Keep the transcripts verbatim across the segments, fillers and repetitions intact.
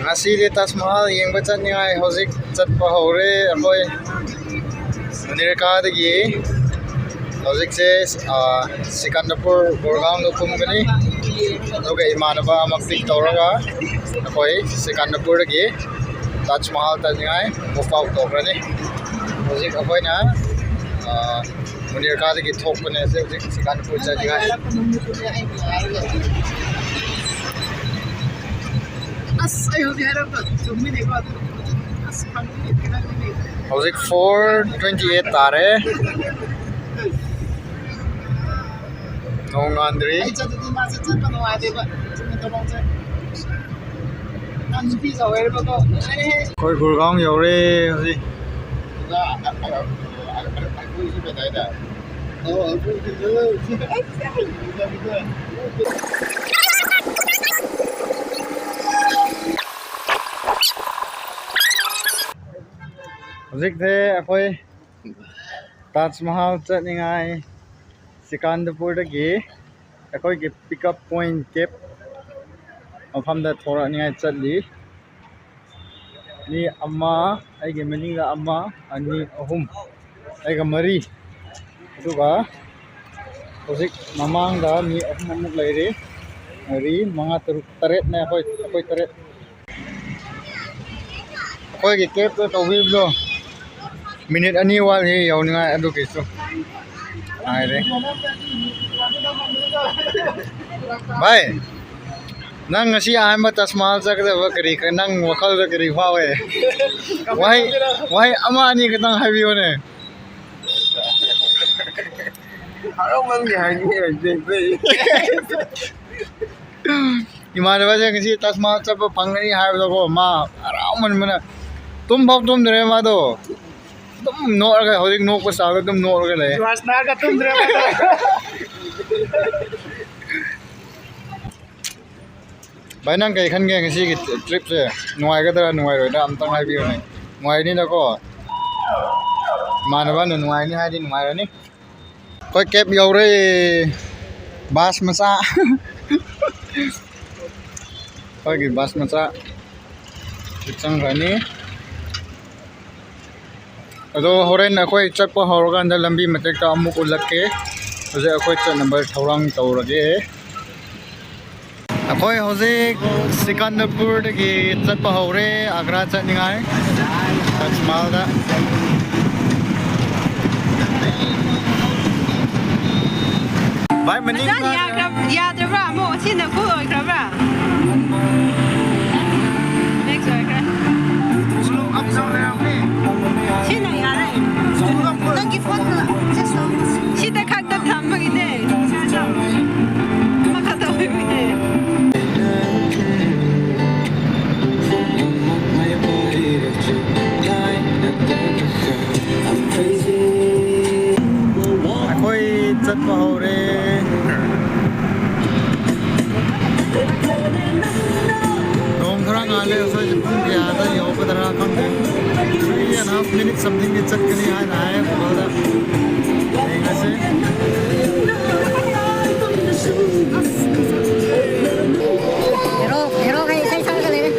ꯉꯁꯤꯗꯤ ꯇꯥꯖ ꯃꯍꯜ ꯌꯦꯡꯕ ꯆꯠꯅꯤꯡꯉꯥꯏ ꯍꯧꯖꯤꯛ ꯆꯠꯄ ꯍꯧꯔꯦ ꯑꯩꯈꯣꯏ ꯃꯨꯅꯤꯔꯀꯥꯗꯒꯤ꯫ ꯍꯧꯖꯤꯛꯁꯦ, ꯑ, ꯁꯤꯀꯟꯗꯔꯄꯨꯔ ꯒꯨꯔꯒꯥꯎꯟꯗ ꯀꯨꯝꯒꯅꯤ꯫ ꯑꯗꯨꯒ ꯏꯃꯥꯟꯅꯕ ꯑꯃ ꯄꯤꯛ ꯇꯧꯔꯒ ꯑꯩꯈꯣꯏ ꯁꯤꯀꯟꯗꯔꯄꯨꯔꯗꯒꯤ ꯇꯥꯖ ꯃꯍꯜ ꯆꯠꯅꯤꯡꯉꯥꯏ ꯃꯨꯚ ꯑꯥꯎꯠ ꯇꯧꯈ꯭ꯔꯅꯤ꯫ ꯍꯧꯖꯤꯛ ꯑꯩꯈꯣꯏꯅ, ꯑ, ꯃꯨꯅꯤꯔꯀꯥꯗꯒꯤ ꯊꯣꯛꯄꯅꯦ ꯍꯧꯖꯤꯛ, ꯍꯧꯖꯤꯛ ꯁꯤꯀꯟꯗꯔꯄꯨꯔ ꯆꯠꯅꯤꯡꯉꯥꯏ꯫ ꯑꯁ, ꯑꯩ ꯍꯧꯖꯤꯛ ꯍꯥꯏꯔꯛꯄ ꯆꯨꯝꯃꯤꯅꯦꯀꯣ, ꯑꯗꯨ ꯑꯁ, ꯐꯪꯉꯤꯅꯦ, ꯈꯪꯉꯤꯅꯦ꯫ ꯍꯧꯖꯤꯛ four twenty eight ꯇꯥꯔꯦ꯫ ꯅꯣꯡꯉꯥꯟꯗ꯭ꯔꯤ꯫ ꯑꯩ ꯆꯠꯇꯗꯤ ꯃꯥꯁꯦ ꯆꯠꯄ ꯅꯨꯡꯉꯥꯏꯇꯦꯕ꯫ ꯆꯨꯝꯅ ꯊꯕꯛꯁꯦ꯫ ꯃꯥ ꯅꯨꯄꯤ ꯆꯥꯎꯋꯦꯕꯀꯣ꯫ ꯅꯨꯡꯉꯥꯏꯔꯦꯍꯦ꯫ ꯑꯩꯈꯣꯏ ꯒꯨꯔꯒꯥꯎꯟ ꯌꯧꯔꯦ ꯍꯧꯖꯤꯛ꯫ ꯑ, ꯑ, ꯑ, ꯑ, ꯑ, ꯑꯩꯈꯣꯏꯁꯤ ꯀꯗꯥꯏꯗ? ꯑꯣ, ꯑꯩꯈꯣꯏꯁꯤ꯫ ꯍꯧꯖꯤꯛꯁꯦ ꯑꯩꯈꯣꯏ ꯇꯥꯖ ꯃꯍꯜ ꯆꯠꯅꯤꯡꯉꯥꯏ ꯁꯤꯀꯥꯟꯗꯄꯨꯔꯗꯒꯤ ꯑꯩꯈꯣꯏꯒꯤ ꯄꯤꯛꯑꯞ ꯄꯣꯏꯟ ꯀꯦꯞ ꯃꯐꯝꯗ ꯊꯣꯔꯛꯅꯤꯡꯉꯥꯏ ꯆꯠꯂꯤ꯫ ꯃꯤ ꯑꯃ, ꯑꯩꯒꯤ ꯃꯅꯤꯡꯗ ꯑꯃ, ꯑꯅꯤ, ꯑꯍꯨꯝ, ꯑꯩꯒ ꯃꯔꯤ꯫ ꯑꯗꯨꯒ ꯍꯧꯖꯤꯛ ꯃꯃꯥꯡꯗ ꯃꯤ ꯑꯍꯨꯝ ꯑꯃꯨꯛ ꯂꯩꯔꯤ꯫ ꯃꯔꯤ, ꯃꯉꯥ, ꯇꯔꯨꯛ, ꯇꯔꯦꯠꯅꯦ ꯑꯩꯈꯣꯏ, ꯑꯩꯈꯣꯏ ꯇꯔꯦꯠ꯫ ꯑꯩꯈꯣꯏꯒꯤ ꯀꯦꯞꯇ ꯇꯧꯕꯤꯕꯗꯣ ꯃꯤꯅꯤꯠ ꯑꯅꯤ ꯋꯥꯠꯂꯤ ꯌꯧꯅꯤꯡꯉꯥꯏ, ꯑꯗꯨꯒꯤꯁꯨ ꯉꯥꯏꯔꯦ꯫ ꯚꯥꯏ, ꯅꯪ ꯉꯁꯤ ꯑꯍꯥꯟꯕ ꯇꯥꯖ ꯃꯍꯜ ꯆꯠꯀꯗꯕ ꯀꯔꯤ, ꯅꯪ ꯋꯥꯈꯜꯗ ꯀꯔꯤ ꯐꯥꯎꯋꯦ? ꯋꯥꯍꯩ, ꯋꯥꯍꯩ ꯑꯃ ꯑꯅꯤ ꯈꯛꯇꯪ ꯍꯥꯏꯕꯤꯌꯨꯅꯦ꯫ ꯍꯔꯥꯎꯃꯟꯒꯦ ꯍꯥꯏꯅꯤꯡꯉꯦ ꯍꯧꯖꯤꯛ꯫ ꯏꯃꯥꯟꯅꯕꯁꯦ ꯉꯁꯤ ꯇꯥꯖ ꯃꯍꯜ ꯆꯠꯄ ꯐꯪꯒꯅꯤ ꯍꯥꯏꯕꯗꯀꯣ, ꯃꯥ ꯍꯔꯥꯎꯃꯟꯕꯅ ꯇꯨꯝꯐꯥꯎ ꯇꯨꯝꯗ꯭ꯔꯦ ꯃꯥꯗꯣ꯫ ꯑꯗꯨꯝ ꯅꯣꯛꯑꯒ, ꯍꯧꯖꯤꯛ ꯅꯣꯛꯄ ꯆꯥꯡꯗ ꯑꯗꯨꯝ ꯅꯣꯛꯑꯒ ꯂꯩ꯫ ꯖꯨꯍꯥꯖ ꯅꯥꯔꯒ ꯇꯨꯝꯗ꯭ꯔꯦ ꯃꯥꯗꯣ꯫ ꯚꯥꯏ, ꯅꯪ ꯀꯩ ꯈꯟꯒꯦ ꯉꯁꯤꯒꯤ ꯇ꯭ꯔꯤꯞꯁꯦ? ꯅꯨꯡꯉꯥꯏꯒꯗ꯭ꯔꯥ ꯅꯨꯡꯉꯥꯏꯔꯣꯏꯗ꯭ꯔꯥ ꯑꯝꯇꯪ ꯍꯥꯏꯕꯤꯌꯨꯅꯦ꯫ ꯅꯨꯡꯉꯥꯏꯅꯤꯗꯀꯣ? ꯏꯃꯥꯟꯅꯕꯅ ꯅꯨꯡꯉꯥꯏꯅꯤ ꯍꯥꯏꯗꯤ ꯅꯨꯡꯉꯥꯏꯔꯅꯤ꯫ ꯑꯩꯈꯣꯏ ꯀꯦꯞ ꯌꯧꯔꯦ꯫ ꯕꯁ ꯃꯆꯥ꯫ ꯑꯩꯈꯣꯏꯒꯤ ꯕꯁ ꯃꯆꯥ꯫ ꯆꯪꯈ꯭ꯔꯅꯤ꯫ ꯑꯗꯣ ꯍꯣꯔꯦꯟ ꯑꯩꯈꯣꯏ ꯆꯠꯄ ꯍꯧꯔꯀꯥꯟꯗ ꯂꯝꯕꯤ ꯃꯇꯦꯛꯇ ꯑꯃꯨꯛ ꯎꯠꯂꯛꯀꯦ꯫ ꯍꯧꯖꯤꯛ ꯑꯩꯈꯣꯏ ꯆꯠꯅꯕ ꯊꯧꯔꯥꯡ ꯇꯧꯔꯒꯦ꯫ ꯑꯩꯈꯣꯏ ꯍꯧꯖꯤꯛ ꯁꯤꯀꯟꯗꯔꯄꯨꯔꯗꯒꯤ ꯆꯠꯄ ꯍꯧꯔꯦ ꯑꯒ꯭ꯔꯥ ꯆꯠꯅꯤꯡꯉꯥꯏ, ꯇꯥꯖ ꯃꯍꯜꯗ꯫ ꯚꯥꯏ, ꯃꯅꯤꯡ ꯑꯣꯖꯥ, ꯌꯥꯈ꯭ꯔ-, ꯌꯥꯗ꯭ꯔꯕ꯭ꯔꯥ? ꯑꯃꯨꯛ ꯁꯤꯅ ꯐꯨꯜ ꯑꯣꯏꯈ꯭ꯔꯕ꯭ꯔꯥ? ꯅꯦꯛꯁ ꯑꯣꯏꯈ꯭ꯔꯦ꯫ ꯁꯤꯅ ꯌꯥꯔꯦ꯫ ꯅꯪꯒꯤ ꯐꯣꯟꯗꯣ ꯁꯤꯗ ꯈꯛꯇ ꯊꯝꯕꯒꯤꯅꯦ꯫ ꯑꯃꯈꯛꯇ ꯑꯣꯏꯕꯒꯤꯅꯦ꯫ ꯑꯩꯈꯣꯏ ꯆꯠꯄ ꯍꯧꯔꯦ꯫ ꯅꯣꯡ ꯈꯔ ꯉꯥꯜꯂꯦ꯫ ꯑꯩꯈꯣꯏꯁꯦ ꯄꯨꯡ ꯀꯌꯥꯗ ꯌꯧꯒꯗ꯭ꯔꯥ ꯈꯪꯗꯦ꯫ Three and half minutes somethingꯗꯤ ꯆꯠꯀꯅꯤ ꯍꯥꯏꯅ ꯍꯥꯏ Googleꯗ꯫ ꯌꯦꯡꯉꯁꯦ꯫ ꯍꯦꯔꯣ, ꯍꯦꯔꯣꯈꯩ ꯏꯁꯩ ꯁꯛꯑꯒ ꯂꯩꯔꯦ꯫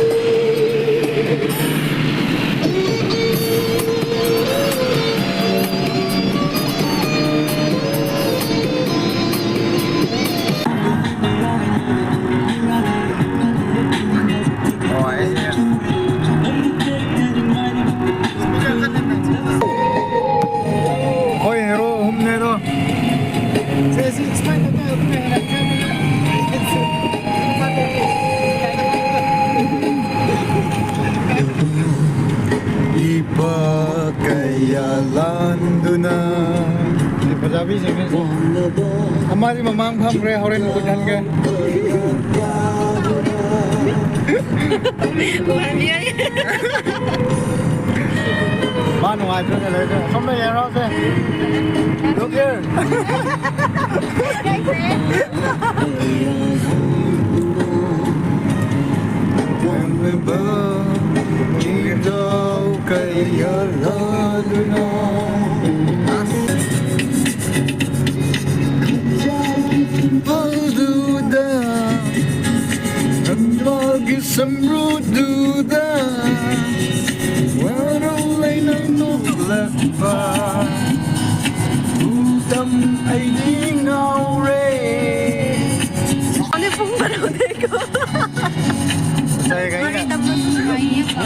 ꯑꯩꯈꯣꯏ ꯍꯦꯔꯣ ꯑꯍꯨꯝꯅꯦ ꯑꯗꯣ꯫ ꯏꯄꯥ ꯀꯌꯥ ꯂꯥꯟꯗꯨꯅ꯫ ꯐꯖꯕꯤꯁꯤꯡꯅꯦ꯫ ꯑꯃꯗꯤ ꯃꯃꯥꯡ ꯐꯝꯈ꯭ꯔꯦ, ꯍꯣꯔꯦꯟ ꯎꯠꯍꯟꯒꯦ꯫ ꯃꯥ ꯅꯨꯡꯉꯥꯏꯇ꯭ꯔꯒ ꯂꯩꯔꯦ꯫ ꯑꯁꯣꯝꯗ ꯌꯦꯡꯔꯛꯑꯣꯁꯦ꯫ Look here. ꯒꯤ ꯁꯝꯕ꯭ꯔꯨꯗꯨꯗ ꯋꯥꯔꯧ ꯂꯩꯅ ꯅꯣꯛꯂꯛꯄ ꯎꯇꯝ ꯑꯩꯗꯤ ꯉꯥꯎꯔꯦ꯫ ꯑꯗꯨ ꯄꯨꯡ ꯕꯥꯔꯣꯗꯩꯀꯣ꯫ ꯉꯁꯥꯏ ꯀꯩꯅꯣ? ꯋꯥꯔꯤ ꯇꯝꯕꯁꯨ ꯅꯨꯡꯉꯥꯏꯌꯦꯀꯣ꯫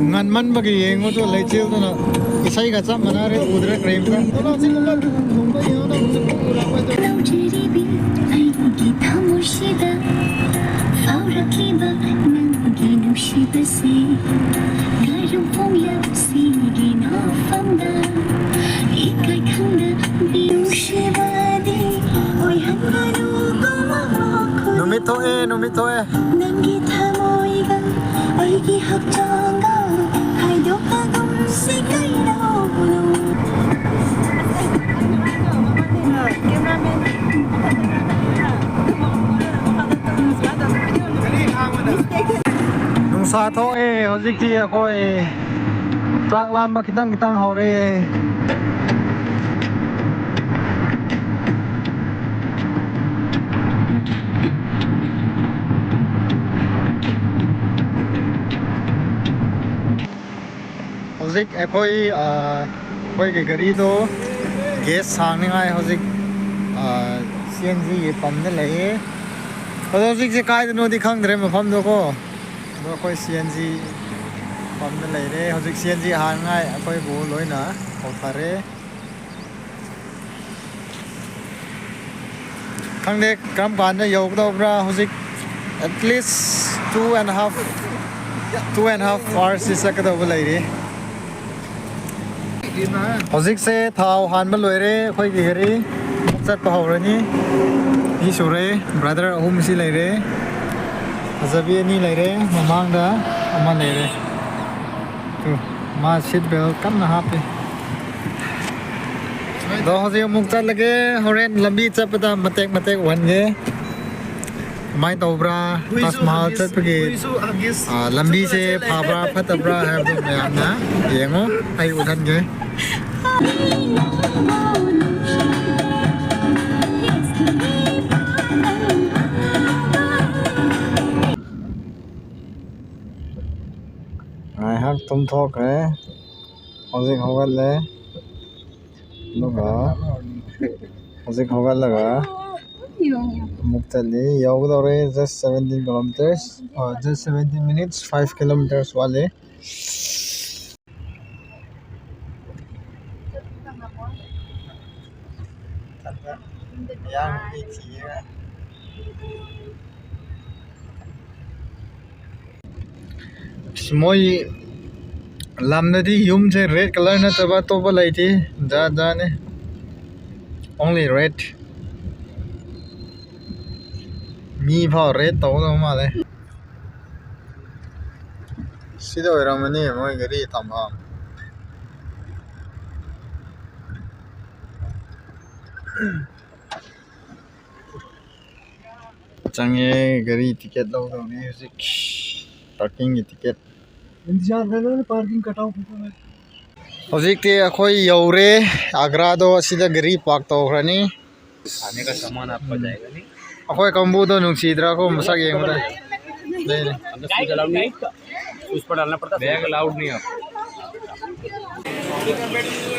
ꯉꯟꯃꯟꯕꯒꯤ ꯌꯦꯡꯉꯨꯗꯣ ꯂꯩꯆꯤꯜꯗꯨꯅ ꯏꯁꯩꯒ ꯆꯞ ꯃꯥꯟꯅꯔꯦ, ꯎꯗ꯭ꯔꯦ ꯀꯔꯤꯝꯇ꯫ ꯂꯧꯖꯔꯤꯕꯤ ꯑꯩꯒꯤ ꯊꯃꯣꯏꯁꯤꯗ ꯐꯥꯎꯔꯛꯂꯤꯕ ꯅꯪꯒꯤ ꯅꯨꯡꯁꯤꯕꯁꯤ ꯀꯔꯝ ꯐꯣꯡꯂꯁꯤꯒꯦ ꯅꯐꯝꯗ ꯏꯀꯥꯏ ꯈꯪꯗꯕꯤ ꯅꯨꯡꯁꯤꯕꯗꯤ ꯑꯣꯏꯍꯟꯒꯅꯨ ꯀꯣ ꯅꯨꯃꯤꯠ ꯊꯣꯛꯑꯦ, ꯅꯨꯃꯤꯠ ꯊꯣꯛꯑꯦ꯫ ꯅꯪꯒꯤ ꯊꯃꯣꯏꯒ ꯑꯩꯒꯤ ꯍꯛꯆꯥꯡꯒ ꯈꯥꯏꯗꯣꯛꯂꯒꯨꯝꯁꯤ ꯀꯩꯅꯣ꯫ ꯅꯨꯡꯁꯥ ꯊꯣꯛꯑꯦ ꯍꯧꯖꯤꯛꯇꯤ ꯑꯩꯈꯣꯏ꯫ ꯆꯥꯛ ꯂꯥꯝꯕ ꯈꯤꯇꯪ ꯈꯤꯇꯪ ꯍꯧꯔꯦ꯫ ꯍꯧꯖꯤꯛ ꯑꯩꯈꯣꯏ, ꯑ, ꯑꯩꯈꯣꯏꯒꯤ ꯒꯥꯔꯤꯗꯣ ꯒꯦꯁ ꯁꯥꯡꯅꯤꯉꯥꯏ ꯍꯧꯖꯤꯛ, ꯑ, ꯁꯤ ꯑꯦꯟ ꯖꯤꯒꯤ ꯄꯝꯗ ꯂꯩꯌꯦ꯫ ꯑꯗꯣ ꯍꯧꯖꯤꯛꯁꯦ ꯀꯥꯏꯗꯅꯣꯗꯤ ꯈꯪꯗ꯭ꯔꯦ ꯃꯐꯝꯗꯣꯀꯣ꯫ ꯑꯗꯣ ꯑꯩꯈꯣꯏ ꯁꯤ ꯑꯦꯟ ꯖꯤ ꯄꯝꯗ ꯂꯩꯔꯦ꯫ ꯍꯧꯖꯤꯛ ꯁꯤ ꯑꯦꯟ ꯖꯤ ꯍꯥꯟꯅꯉꯥꯏ ꯑꯩꯈꯣꯏꯕꯨ ꯂꯣꯏꯅ ꯀꯧꯊꯔꯦ꯫ ꯈꯪꯗꯦ ꯀꯔꯝ ꯀꯥꯟꯗ ꯌꯧꯒꯗꯧꯕ꯭ꯔꯥ꯫ ꯍꯧꯖꯤꯛ at least two and half, two and half hours ꯁꯤ ꯆꯠꯀꯗꯧꯕ ꯂꯩꯔꯤ꯫ ꯍꯧꯖꯤꯛꯁꯦ ꯊꯥꯎ ꯍꯥꯟꯕ ꯂꯣꯏꯔꯦ꯫ ꯑꯩꯈꯣꯏꯒꯤ ꯒꯥꯔꯤ ꯆꯠꯄ ꯍꯧꯔꯅꯤ꯫ ꯃꯤ ꯁꯨꯔꯦ꯫ ꯕ꯭ꯔꯗꯔ ꯑꯍꯨꯝ ꯁꯤ ꯂꯩꯔꯦ꯫ ꯐꯖꯕꯤ ꯑꯅꯤ ꯂꯩꯔꯦ꯫ ꯃꯃꯥꯡꯗ ꯑꯃ ꯂꯩꯔꯦ꯫ ꯇꯨ, ꯃꯥ ꯁꯤꯠ ꯕꯦꯜ ꯀꯟꯅ ꯍꯥꯞꯄꯤ꯫ ꯑꯗꯣ ꯍꯧꯖꯤꯛ ꯑꯃꯨꯛ ꯆꯠꯂꯒꯦ꯫ ꯍꯣꯔꯦꯟ ꯂꯝꯕꯤ ꯆꯠꯄꯗ ꯃꯇꯦꯛ ꯃꯇꯦꯛ ꯎꯍꯟꯒꯦ꯫ ꯀꯃꯥꯏꯅ ꯇꯧꯕ꯭ꯔꯥ? ꯍꯨꯏꯁꯨ ꯇꯥꯖ ꯃꯍꯜ ꯍꯒꯤꯁ, ꯆꯠꯄꯒꯤ, ꯍꯨꯏꯁꯨ ꯍꯒꯤꯁ, ꯑꯥ, ꯂꯝꯕꯤꯁꯦ ꯆꯠꯂꯦ꯫ ꯐꯕ꯭ꯔꯥ ꯐꯠꯇꯕ꯭ꯔꯥ ꯍꯥꯏꯕꯗꯨ ꯃꯌꯥꯝꯅ ꯌꯦꯡꯉꯣ꯫ ꯑꯩ ꯎꯠꯍꯟꯒꯦ꯫ ꯉꯥꯏꯍꯥꯛ ꯇꯨꯝꯊꯣꯛꯈ꯭ꯔꯦ꯫ ꯍꯧꯖꯤꯛ ꯍꯧꯒꯠꯂꯦ꯫ ꯑꯗꯨꯒ ꯍꯧꯖꯤꯛ ꯍꯧꯒꯠꯂꯒ ꯑꯃꯨꯛ ꯆꯠꯂꯤ꯫ ꯌꯧꯒꯗꯧꯔꯦ꯫ Just seventeen kilometers, ꯑꯣ, just seventeen minutes, five kilometers ꯋꯥꯠꯂꯤ꯫ ꯃꯌꯥꯡ ꯅꯨꯄꯤ ꯊꯤꯔꯦ꯫ ꯑꯁ, ꯃꯣꯏ ꯂꯝꯗꯗꯤ ꯌꯨꯝꯁꯦ red colour ꯅꯠꯇꯕ ꯑꯇꯣꯞꯄ ꯂꯩꯇꯦ꯫ ꯖꯥꯠ ꯖꯥꯠꯅꯦ꯫ Only red꯫ ꯃꯤ ꯐꯥꯎ red ꯇꯧꯒꯗꯧ ꯃꯥꯜꯂꯦ꯫ ꯁꯤꯗ ꯑꯣꯏꯔꯝꯃꯅꯤ ꯃꯣꯏ ꯒꯥꯔꯤ ꯊꯝꯐꯝ꯫ ꯆꯪꯉꯦ, ꯒꯥꯔꯤ ticket ꯂꯧꯗꯧꯅꯤ ꯍꯧꯖꯤꯛ꯫ Parking ꯒꯤ ticket꯫ ꯏꯟꯇꯤꯖꯥꯔ ꯀꯔ ꯂꯣ, parking cut off ꯍꯣ ꯒꯌꯥ꯫ ꯍꯧꯖꯤꯛꯇꯤ ꯑꯩꯈꯣꯏ ꯌꯧꯔꯦ ꯑꯒ꯭ꯔꯥꯗꯣ꯫ ꯑꯁꯤꯗ ꯒꯥꯔꯤ park ꯇꯧꯈ꯭ꯔꯅꯤ꯫ खाने का सामान आपका जाएगा नहीं। ꯑꯩꯈꯣꯏ ꯀꯥꯡꯕꯨꯗꯣ ꯅꯨꯡꯁꯤꯗ꯭ꯔꯥꯀꯣ ꯃꯁꯛ ꯌꯦꯡꯕꯗ? ꯂꯩ, ꯂꯩ꯫ अंदर से जलाओ नहीं, उस पर डालना पड़ता है। Bag allowed नहीं है।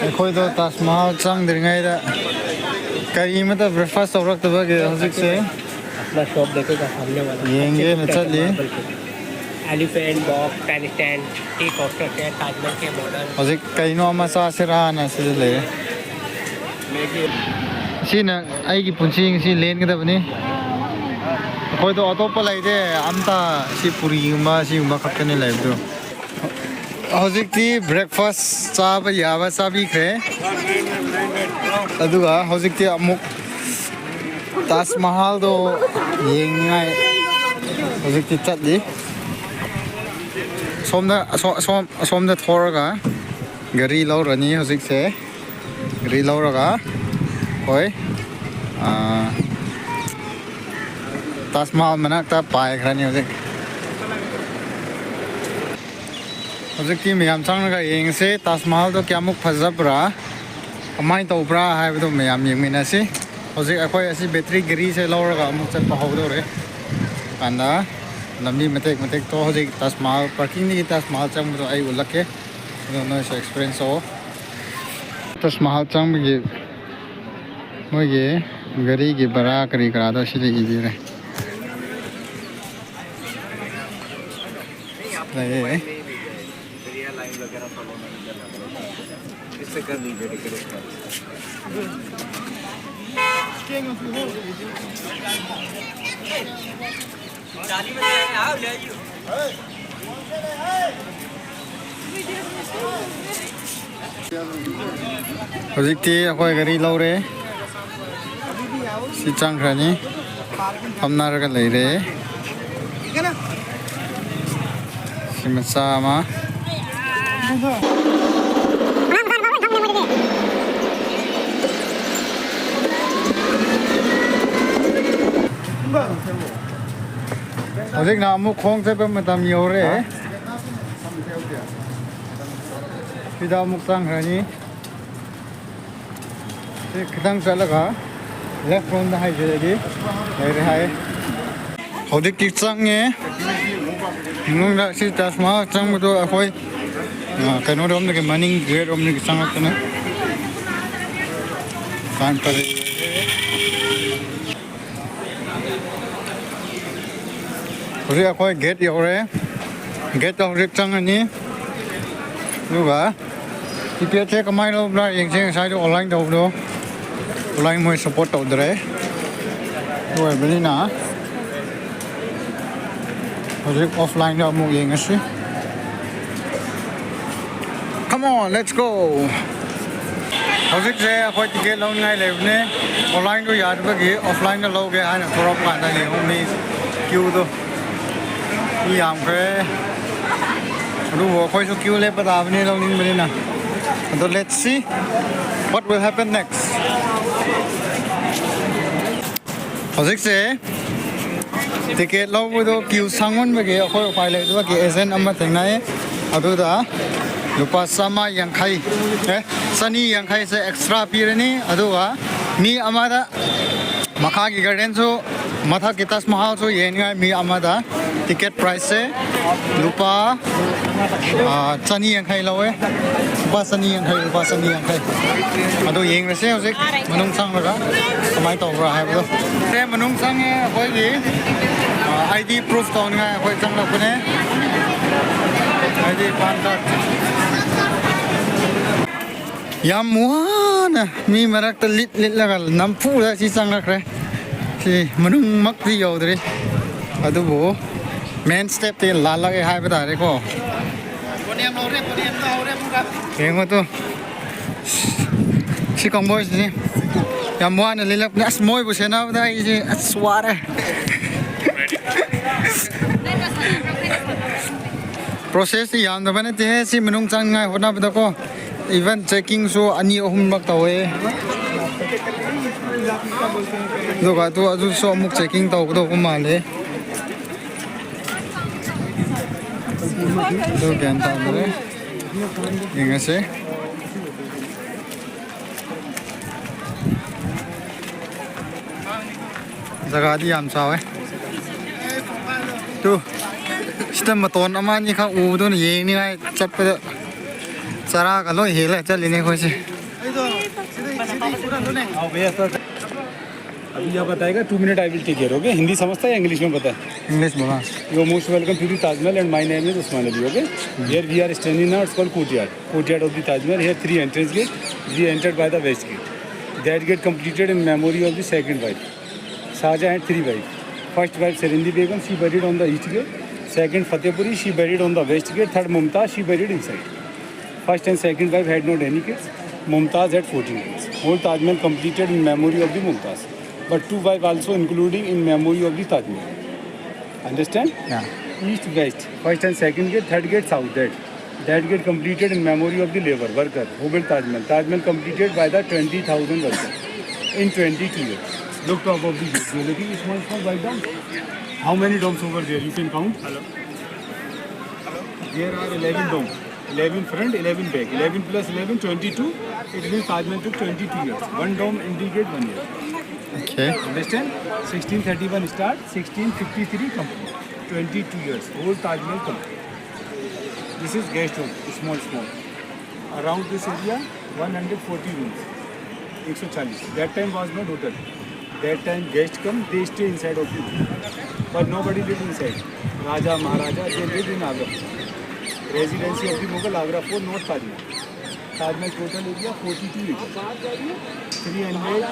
ꯑꯩꯈꯣꯏꯗꯣ ꯇꯥꯖ ꯃꯍꯜ ꯆꯪꯗ꯭ꯔꯤꯉꯩꯗ ꯀꯔꯤꯃꯠꯇ breakfast ꯇꯧꯔꯛꯇꯕꯒꯤ ꯍꯧꯖꯤꯛꯁꯦ अपना shop देखेगा सामने वाला। ꯌꯦꯡꯒꯦꯅ ꯆꯠꯂꯤ꯫ Elephant, dog, pen stand, tea coaster है, ताजमहल के model। ꯍꯧꯖꯤꯛ ꯀꯩꯅꯣ ꯑꯃ ꯆꯥꯁꯤꯔꯥꯅ ꯁꯤꯗ ꯂꯩꯔꯦ꯫ ꯁꯤꯅ ꯑꯩꯒꯤ ꯄꯨꯟꯁꯤ ꯉꯁꯤ ꯂꯦꯟꯒꯗꯕꯅꯤ꯫ ꯑꯩꯈꯣꯏꯗꯣ ꯑꯇꯣꯞꯄ ꯂꯩꯇꯦ ꯑꯝꯇ, ꯁꯤ ꯄꯨꯔꯤꯒꯨꯝꯕ ꯁꯤꯒꯨꯝꯕ ꯈꯛꯇꯅꯤ ꯂꯩꯕꯗꯣ꯫ ꯍꯧꯖꯤꯛꯇꯤ breakfast ꯆꯥꯕ ꯌꯥꯕ ꯆꯥꯕꯤꯈ꯭ꯔꯦ꯫ ꯑꯗꯨꯒ ꯍꯧꯖꯤꯛꯇꯤ ꯑꯃꯨꯛ ꯇꯥꯖ ꯃꯍꯜꯗꯣ ꯌꯦꯡꯅꯤꯡꯉꯥꯏ ꯍꯧꯖꯤꯛꯇꯤ ꯆꯠꯂꯤ꯫ ꯁꯣꯝꯗ, ꯑꯁꯣ-, ꯑꯁꯣꯝ, ꯑꯁꯣꯝꯗ ꯊꯣꯔꯒ ꯒꯥꯔꯤ ꯂꯧꯔꯅꯤ ꯍꯧꯖꯤꯛꯁꯦ꯫ ꯒꯥꯔꯤ ꯂꯧꯔꯒ ꯑꯩꯈꯣꯏ, ꯑꯥ, ꯇꯥꯖ ꯃꯍꯜ ꯃꯅꯥꯛꯇ ꯄꯥꯏꯈ꯭ꯔꯅꯤ ꯍꯧꯖꯤꯛ꯫ ꯍꯧꯖꯤꯛꯇꯤ ꯃꯌꯥꯝ ꯆꯪꯂꯒ ꯌꯦꯡꯉꯁꯦ, ꯇꯥꯖ ꯃꯍꯜꯗꯣ ꯀꯌꯥꯃꯨꯛ ꯐꯖꯕ꯭ꯔꯥ, ꯀꯃꯥꯏꯅ ꯇꯧꯕ꯭ꯔꯥ ꯍꯥꯏꯕꯗꯣ ꯃꯌꯥꯝ ꯌꯦꯡꯃꯤꯟꯅꯁꯤ꯫ ꯍꯧꯖꯤꯛ ꯑꯩꯈꯣꯏ ꯑꯁꯤ ꯕꯦꯇ꯭ꯔꯤ ꯒꯥꯔꯤꯁꯦ ꯂꯧꯔꯒ ꯑꯃꯨꯛ ꯆꯠꯄ ꯍꯧꯗꯧꯔꯦ꯫ ꯑꯗ ꯂꯝꯕꯤ ꯃꯇꯦꯛ ꯃꯇꯦꯛꯇꯣ ꯍꯧꯖꯤꯛ ꯇꯥꯖ ꯃꯍꯜ ꯄꯥꯔꯀꯤꯡꯗꯒꯤ ꯇꯥꯖ ꯃꯍꯜ ꯆꯪꯕꯗꯣ ꯑꯩ ꯎꯠꯂꯛꯀꯦ, ꯑꯗꯣ ꯅꯣꯏꯁꯨ ꯑꯦꯛꯁꯄꯤꯔꯤꯌꯦꯟꯁ ꯇꯧꯑꯣ꯫ ꯇꯥꯖ ꯃꯍꯜ ꯆꯪꯕꯒꯤ ꯃꯣꯏꯒꯤ ꯒꯥꯔꯤꯒꯤ ꯚꯔꯥ ꯀꯔꯤ ꯀꯔꯥꯗꯣ ꯁꯤꯗ ꯏꯕꯤꯔꯦ꯫ ꯂꯩꯌꯦ꯫ ꯍꯧꯖꯤꯛꯇꯤ ꯑꯩꯈꯣꯏ ꯒꯥꯔꯤ ꯂꯧꯔꯦ꯫ ꯁꯤ ꯆꯪꯈ꯭ꯔꯅꯤ꯫ ꯐꯝꯅꯔꯒ ꯂꯩꯔꯦ꯫ ꯁꯤ ꯃꯆꯥ ꯑꯃ꯫ ꯍꯧꯖꯤꯛꯅ ꯑꯃꯨꯛ ꯈꯣꯡ ꯆꯠꯄ ꯃꯇꯝ ꯌꯧꯔꯦ꯫ ꯁꯤꯗ ꯑꯃꯨꯛ ꯆꯪꯈ꯭ꯔꯅꯤ꯫ ꯁꯤ ꯈꯤꯇꯪ ꯆꯠꯂꯒ ꯂꯦꯐ ꯔꯣꯝꯗ ꯍꯥꯏꯖꯔꯗꯤ ꯂꯩꯔꯦ ꯍꯥꯏ꯫ ꯍꯧꯖꯤꯛꯇꯤ ꯆꯪꯉꯦ꯫ ꯃꯅꯨꯡꯗ ꯁꯤ ꯇꯥꯖ ꯃꯍꯜ ꯆꯪꯕꯗꯣ ꯑꯩꯈꯣꯏ, ꯑ, ꯀꯩꯅꯣꯔꯣꯝꯗꯒꯤ, ꯃꯅꯤꯡ ꯒꯦꯠ ꯔꯣꯝꯗꯒꯤ ꯆꯪꯉꯛꯄꯅꯦ꯫ ꯇꯥꯟ ꯇꯔꯦꯠ꯫ ꯍꯧꯖꯤꯛ ꯑꯩꯈꯣꯏ ꯒꯦꯠ ꯌꯧꯔꯦ꯫ ꯒꯦꯠꯇ ꯍꯧꯖꯤꯛ ꯆꯪꯉꯅꯤ꯫ ꯑꯗꯨꯒ ꯇꯤꯀꯦꯠꯁꯦ ꯀꯃꯥꯏꯅ ꯂꯧꯕ꯭ꯔꯥ ꯌꯦꯡꯁꯦ꯫ ꯉꯁꯥꯏꯗꯣ ꯑꯣꯟꯂꯥꯏꯟ ꯇꯧꯕꯗꯣ, ꯑꯣꯟꯂꯥꯏꯟ ꯃꯣꯏ ꯁꯞꯄꯣꯔꯠ ꯇꯧꯗ꯭ꯔꯦ꯫ ꯑꯗꯨ ꯑꯣꯏꯕꯅꯤꯅ ꯍꯧꯖꯤꯛ ꯑꯣꯐꯂꯥꯏꯟꯗ ꯑꯃꯨꯛ ꯌꯦꯡꯉꯁꯤ꯫ Come on, let's go. ꯍꯧꯖꯤꯛꯁꯦ ꯑꯩꯈꯣꯏ ꯇꯤꯀꯦꯠ ꯂꯧꯅꯤꯡꯉꯥꯏ ꯂꯩꯕꯅꯦ꯫ ꯑꯣꯟꯂꯥꯏꯟꯗꯣ ꯌꯥꯗꯕꯒꯤ ꯑꯣꯐꯂꯥꯏꯟꯗ ꯂꯧꯒꯦ ꯍꯥꯏꯅ ꯊꯣꯔꯛꯄ ꯀꯥꯟꯗ ꯌꯦꯡꯉꯨ, ꯃꯤ ꯀ꯭ꯌꯨꯗꯣ, ꯃꯤ ꯌꯥꯝꯈ꯭ꯔꯦ꯫ ꯑꯗꯨꯕꯨ ꯑꯩꯈꯣꯏꯁꯨ ꯀ꯭ꯌꯨ ꯂꯦꯞꯄ ꯇꯥꯕꯅꯤ, ꯂꯧꯅꯤꯡꯕꯅꯤꯅ꯫ ꯑꯗꯣ let's see what will happen next. ꯍꯧꯖꯤꯛꯁꯦ ꯇꯤꯀꯦꯠ ꯂꯧꯕꯗꯣ ꯀ꯭ꯌꯨ ꯁꯥꯡꯃꯟꯕꯒꯤ ꯑꯩꯈꯣꯏ ꯎꯄꯥꯏ ꯂꯩꯇꯕꯒꯤ ꯑꯦꯖꯦꯟ ꯑꯃ ꯊꯦꯡꯅꯩ꯫ ꯑꯗꯨꯗ ꯂꯨꯄꯥ ꯆꯥꯝꯃ ꯌꯥꯡꯈꯩ, ꯑꯦ, ꯆꯅꯤ ꯌꯥꯡꯈꯩꯁꯦ ꯑꯦꯛꯁꯇ꯭ꯔꯥ ꯄꯤꯔꯅꯤ꯫ ꯑꯗꯨꯒ ꯃꯤ ꯑꯃꯗ ꯃꯈꯥꯒꯤ ꯒꯥꯔꯗꯦꯟꯁꯨ, ꯃꯊꯛꯀꯤ ꯇꯥꯖ ꯃꯍꯜꯁꯨ ꯌꯦꯡꯅꯤꯡꯉꯥꯏ ꯃꯤ ꯑꯃꯗ ꯇꯤꯀꯦꯠ ꯄ꯭ꯔꯥꯏꯁꯁꯦ ꯂꯨꯄꯥ, ꯑꯥ, ꯆꯅꯤ ꯌꯥꯡꯈꯩ ꯂꯧꯋꯦ꯫ ꯂꯨꯄꯥ ꯆꯅꯤ ꯌꯥꯡꯈꯩ, ꯂꯨꯄꯥ ꯆꯅꯤ ꯌꯥꯡꯈꯩ꯫ ꯑꯗꯣ ꯌꯦꯡꯉꯁꯦ ꯍꯧꯖꯤꯛ ꯃꯅꯨꯡ ꯆꯪꯂꯒ ꯀꯃꯥꯏꯅ ꯇꯧꯕ꯭ꯔꯥ ꯍꯥꯏꯕꯗꯣ꯫ ꯁꯦ, ꯃꯅꯨꯡ ꯆꯪꯉꯦ꯫ ꯑꯩꯈꯣꯏꯒꯤ, ꯑꯥ, ꯑꯥꯏ ꯗꯤ ꯄ꯭ꯔꯨꯐ ꯇꯧꯅꯤꯡꯉꯥꯏ ꯑꯩꯈꯣꯏ ꯆꯪꯂꯛꯄꯅꯦ꯫ I D, PAN card. ꯌꯥꯝ ꯋꯥꯅ ꯃꯤ ꯃꯔꯛꯇ ꯂꯤꯠ ꯂꯤꯠꯂꯒ ꯅꯝꯐꯨꯗ ꯁꯤ ꯆꯪꯂꯛꯈ꯭ꯔꯦ꯫ ꯁꯤ ꯃꯅꯨꯡꯃꯛꯇꯤ ꯌꯧꯗ꯭ꯔꯤ, ꯑꯗꯨꯕꯨ ꯃꯦꯟ ꯁ꯭ꯇꯦꯞꯇꯤ ꯂꯥꯜꯂꯛꯑꯦ ꯍꯥꯏꯕ ꯇꯥꯔꯦꯀꯣ꯫ ꯌꯦꯡꯉꯣ ꯇꯨ, ꯁꯤ ꯀꯥꯡꯕꯨꯁꯤꯅꯤ ꯌꯥꯝ ꯋꯥꯅ ꯂꯤꯠꯂꯛꯄꯅꯦ꯫ ꯑꯁ, ꯃꯣꯏꯕꯨ ꯁꯦꯟꯅꯕꯗ ꯑꯩꯁꯦ ꯑꯁ ꯋꯥꯔꯦ꯫ ꯄ꯭ꯔꯣꯁꯦꯁꯇꯤ ꯌꯥꯝꯗꯕ ꯅꯠꯇꯦꯍꯦ ꯁꯤ ꯃꯅꯨꯡ ꯆꯪꯅꯤꯡꯉꯥꯏ ꯍꯣꯠꯅꯕꯗꯀꯣ꯫ ꯏꯚꯟ ꯆꯦꯛꯀꯤꯡꯁꯨ ꯑꯅꯤ ꯑꯍꯨꯝꯂꯛ ꯇꯧꯋꯦ꯫ ꯑꯗꯨꯒ ꯑꯗꯨ, ꯑꯗꯨꯁꯨ ꯑꯃꯨꯛ ꯆꯦꯛꯀꯤꯡ ꯇꯧꯒꯗꯧꯕ ꯃꯥꯜꯂꯦ꯫ ꯑꯗꯨ ꯒ꯭ꯌꯥꯟ ꯇꯥꯗ꯭ꯔꯦ꯫ ꯌꯦꯡꯉꯁꯦ꯫ ꯖꯒꯥꯗꯤ ꯌꯥꯝ ꯆꯥꯎꯋꯦ꯫ ꯇꯨ, ꯁꯤꯗ ꯃꯇꯣꯟ ꯑꯃ ꯑꯅꯤꯈꯛ ꯎꯕꯗꯨꯅ ꯌꯦꯡꯅꯤꯡꯉꯥꯏ ꯆꯠꯄꯗ ꯆꯔꯥꯒ ꯂꯣꯏ ꯍꯦꯜꯂ ꯆꯠꯂꯤꯅꯦ ꯑꯩꯈꯣꯏꯁꯦ꯫ अभी यह बताएगा, two minute I will take care, okay? Hindi समझता है या इंग्लिश में पता है? इंग्लिश बोला। You are most welcome to the Taj Mahal and my name is Usman Ali, okay? Here we are standing now, it's called courtyard. Courtyard of the Taj Mahal, here three entrance gate, we entered by the west gate. That gate completed in memory of the second wife. Shah Jahan had three wives. First wife Serindi Begum, she buried on the east gate. Second Fatehpuri, she buried on the west gate. Third Mumtaz, she buried inside. First and second wife had not any kids. Mumtaz had fourteen kids. Whole Taj Mahal completed in memory of the Mumtaz. But two wives also including in memory of the Taj Mahal. Understand? Yeah. East, west, first and second gate, third gate, south, that. That get completed in memory of the labour worker who built Taj Mahal. Taj Mahal completed by the twenty thousand workers in twenty-two years. Look top of the jewellery, small, small white domes. How many domes over there? You can count. Hello. There are eleven domes. eleven front, eleven back. eleven plus eleven, twenty-two. It means Taj Mahal took twenty-two years. One dome indicate one year. Okay. Understand? sixteen thirty-one start, sixteen fifty-three complete. twenty-two years. Whole Taj Mahal complete. This is guest home, small, small. Around this area, one hundred forty rooms. एक सौ चालीस. That time was not hotel. That time guest come, they stay inside of the room. But nobody live inside. Raja, Maharaja, they live in Agra. Residency of the Mughal, Agra Fort, not Taj Mahal. Taj Mahal total area forty-two acres. three hundred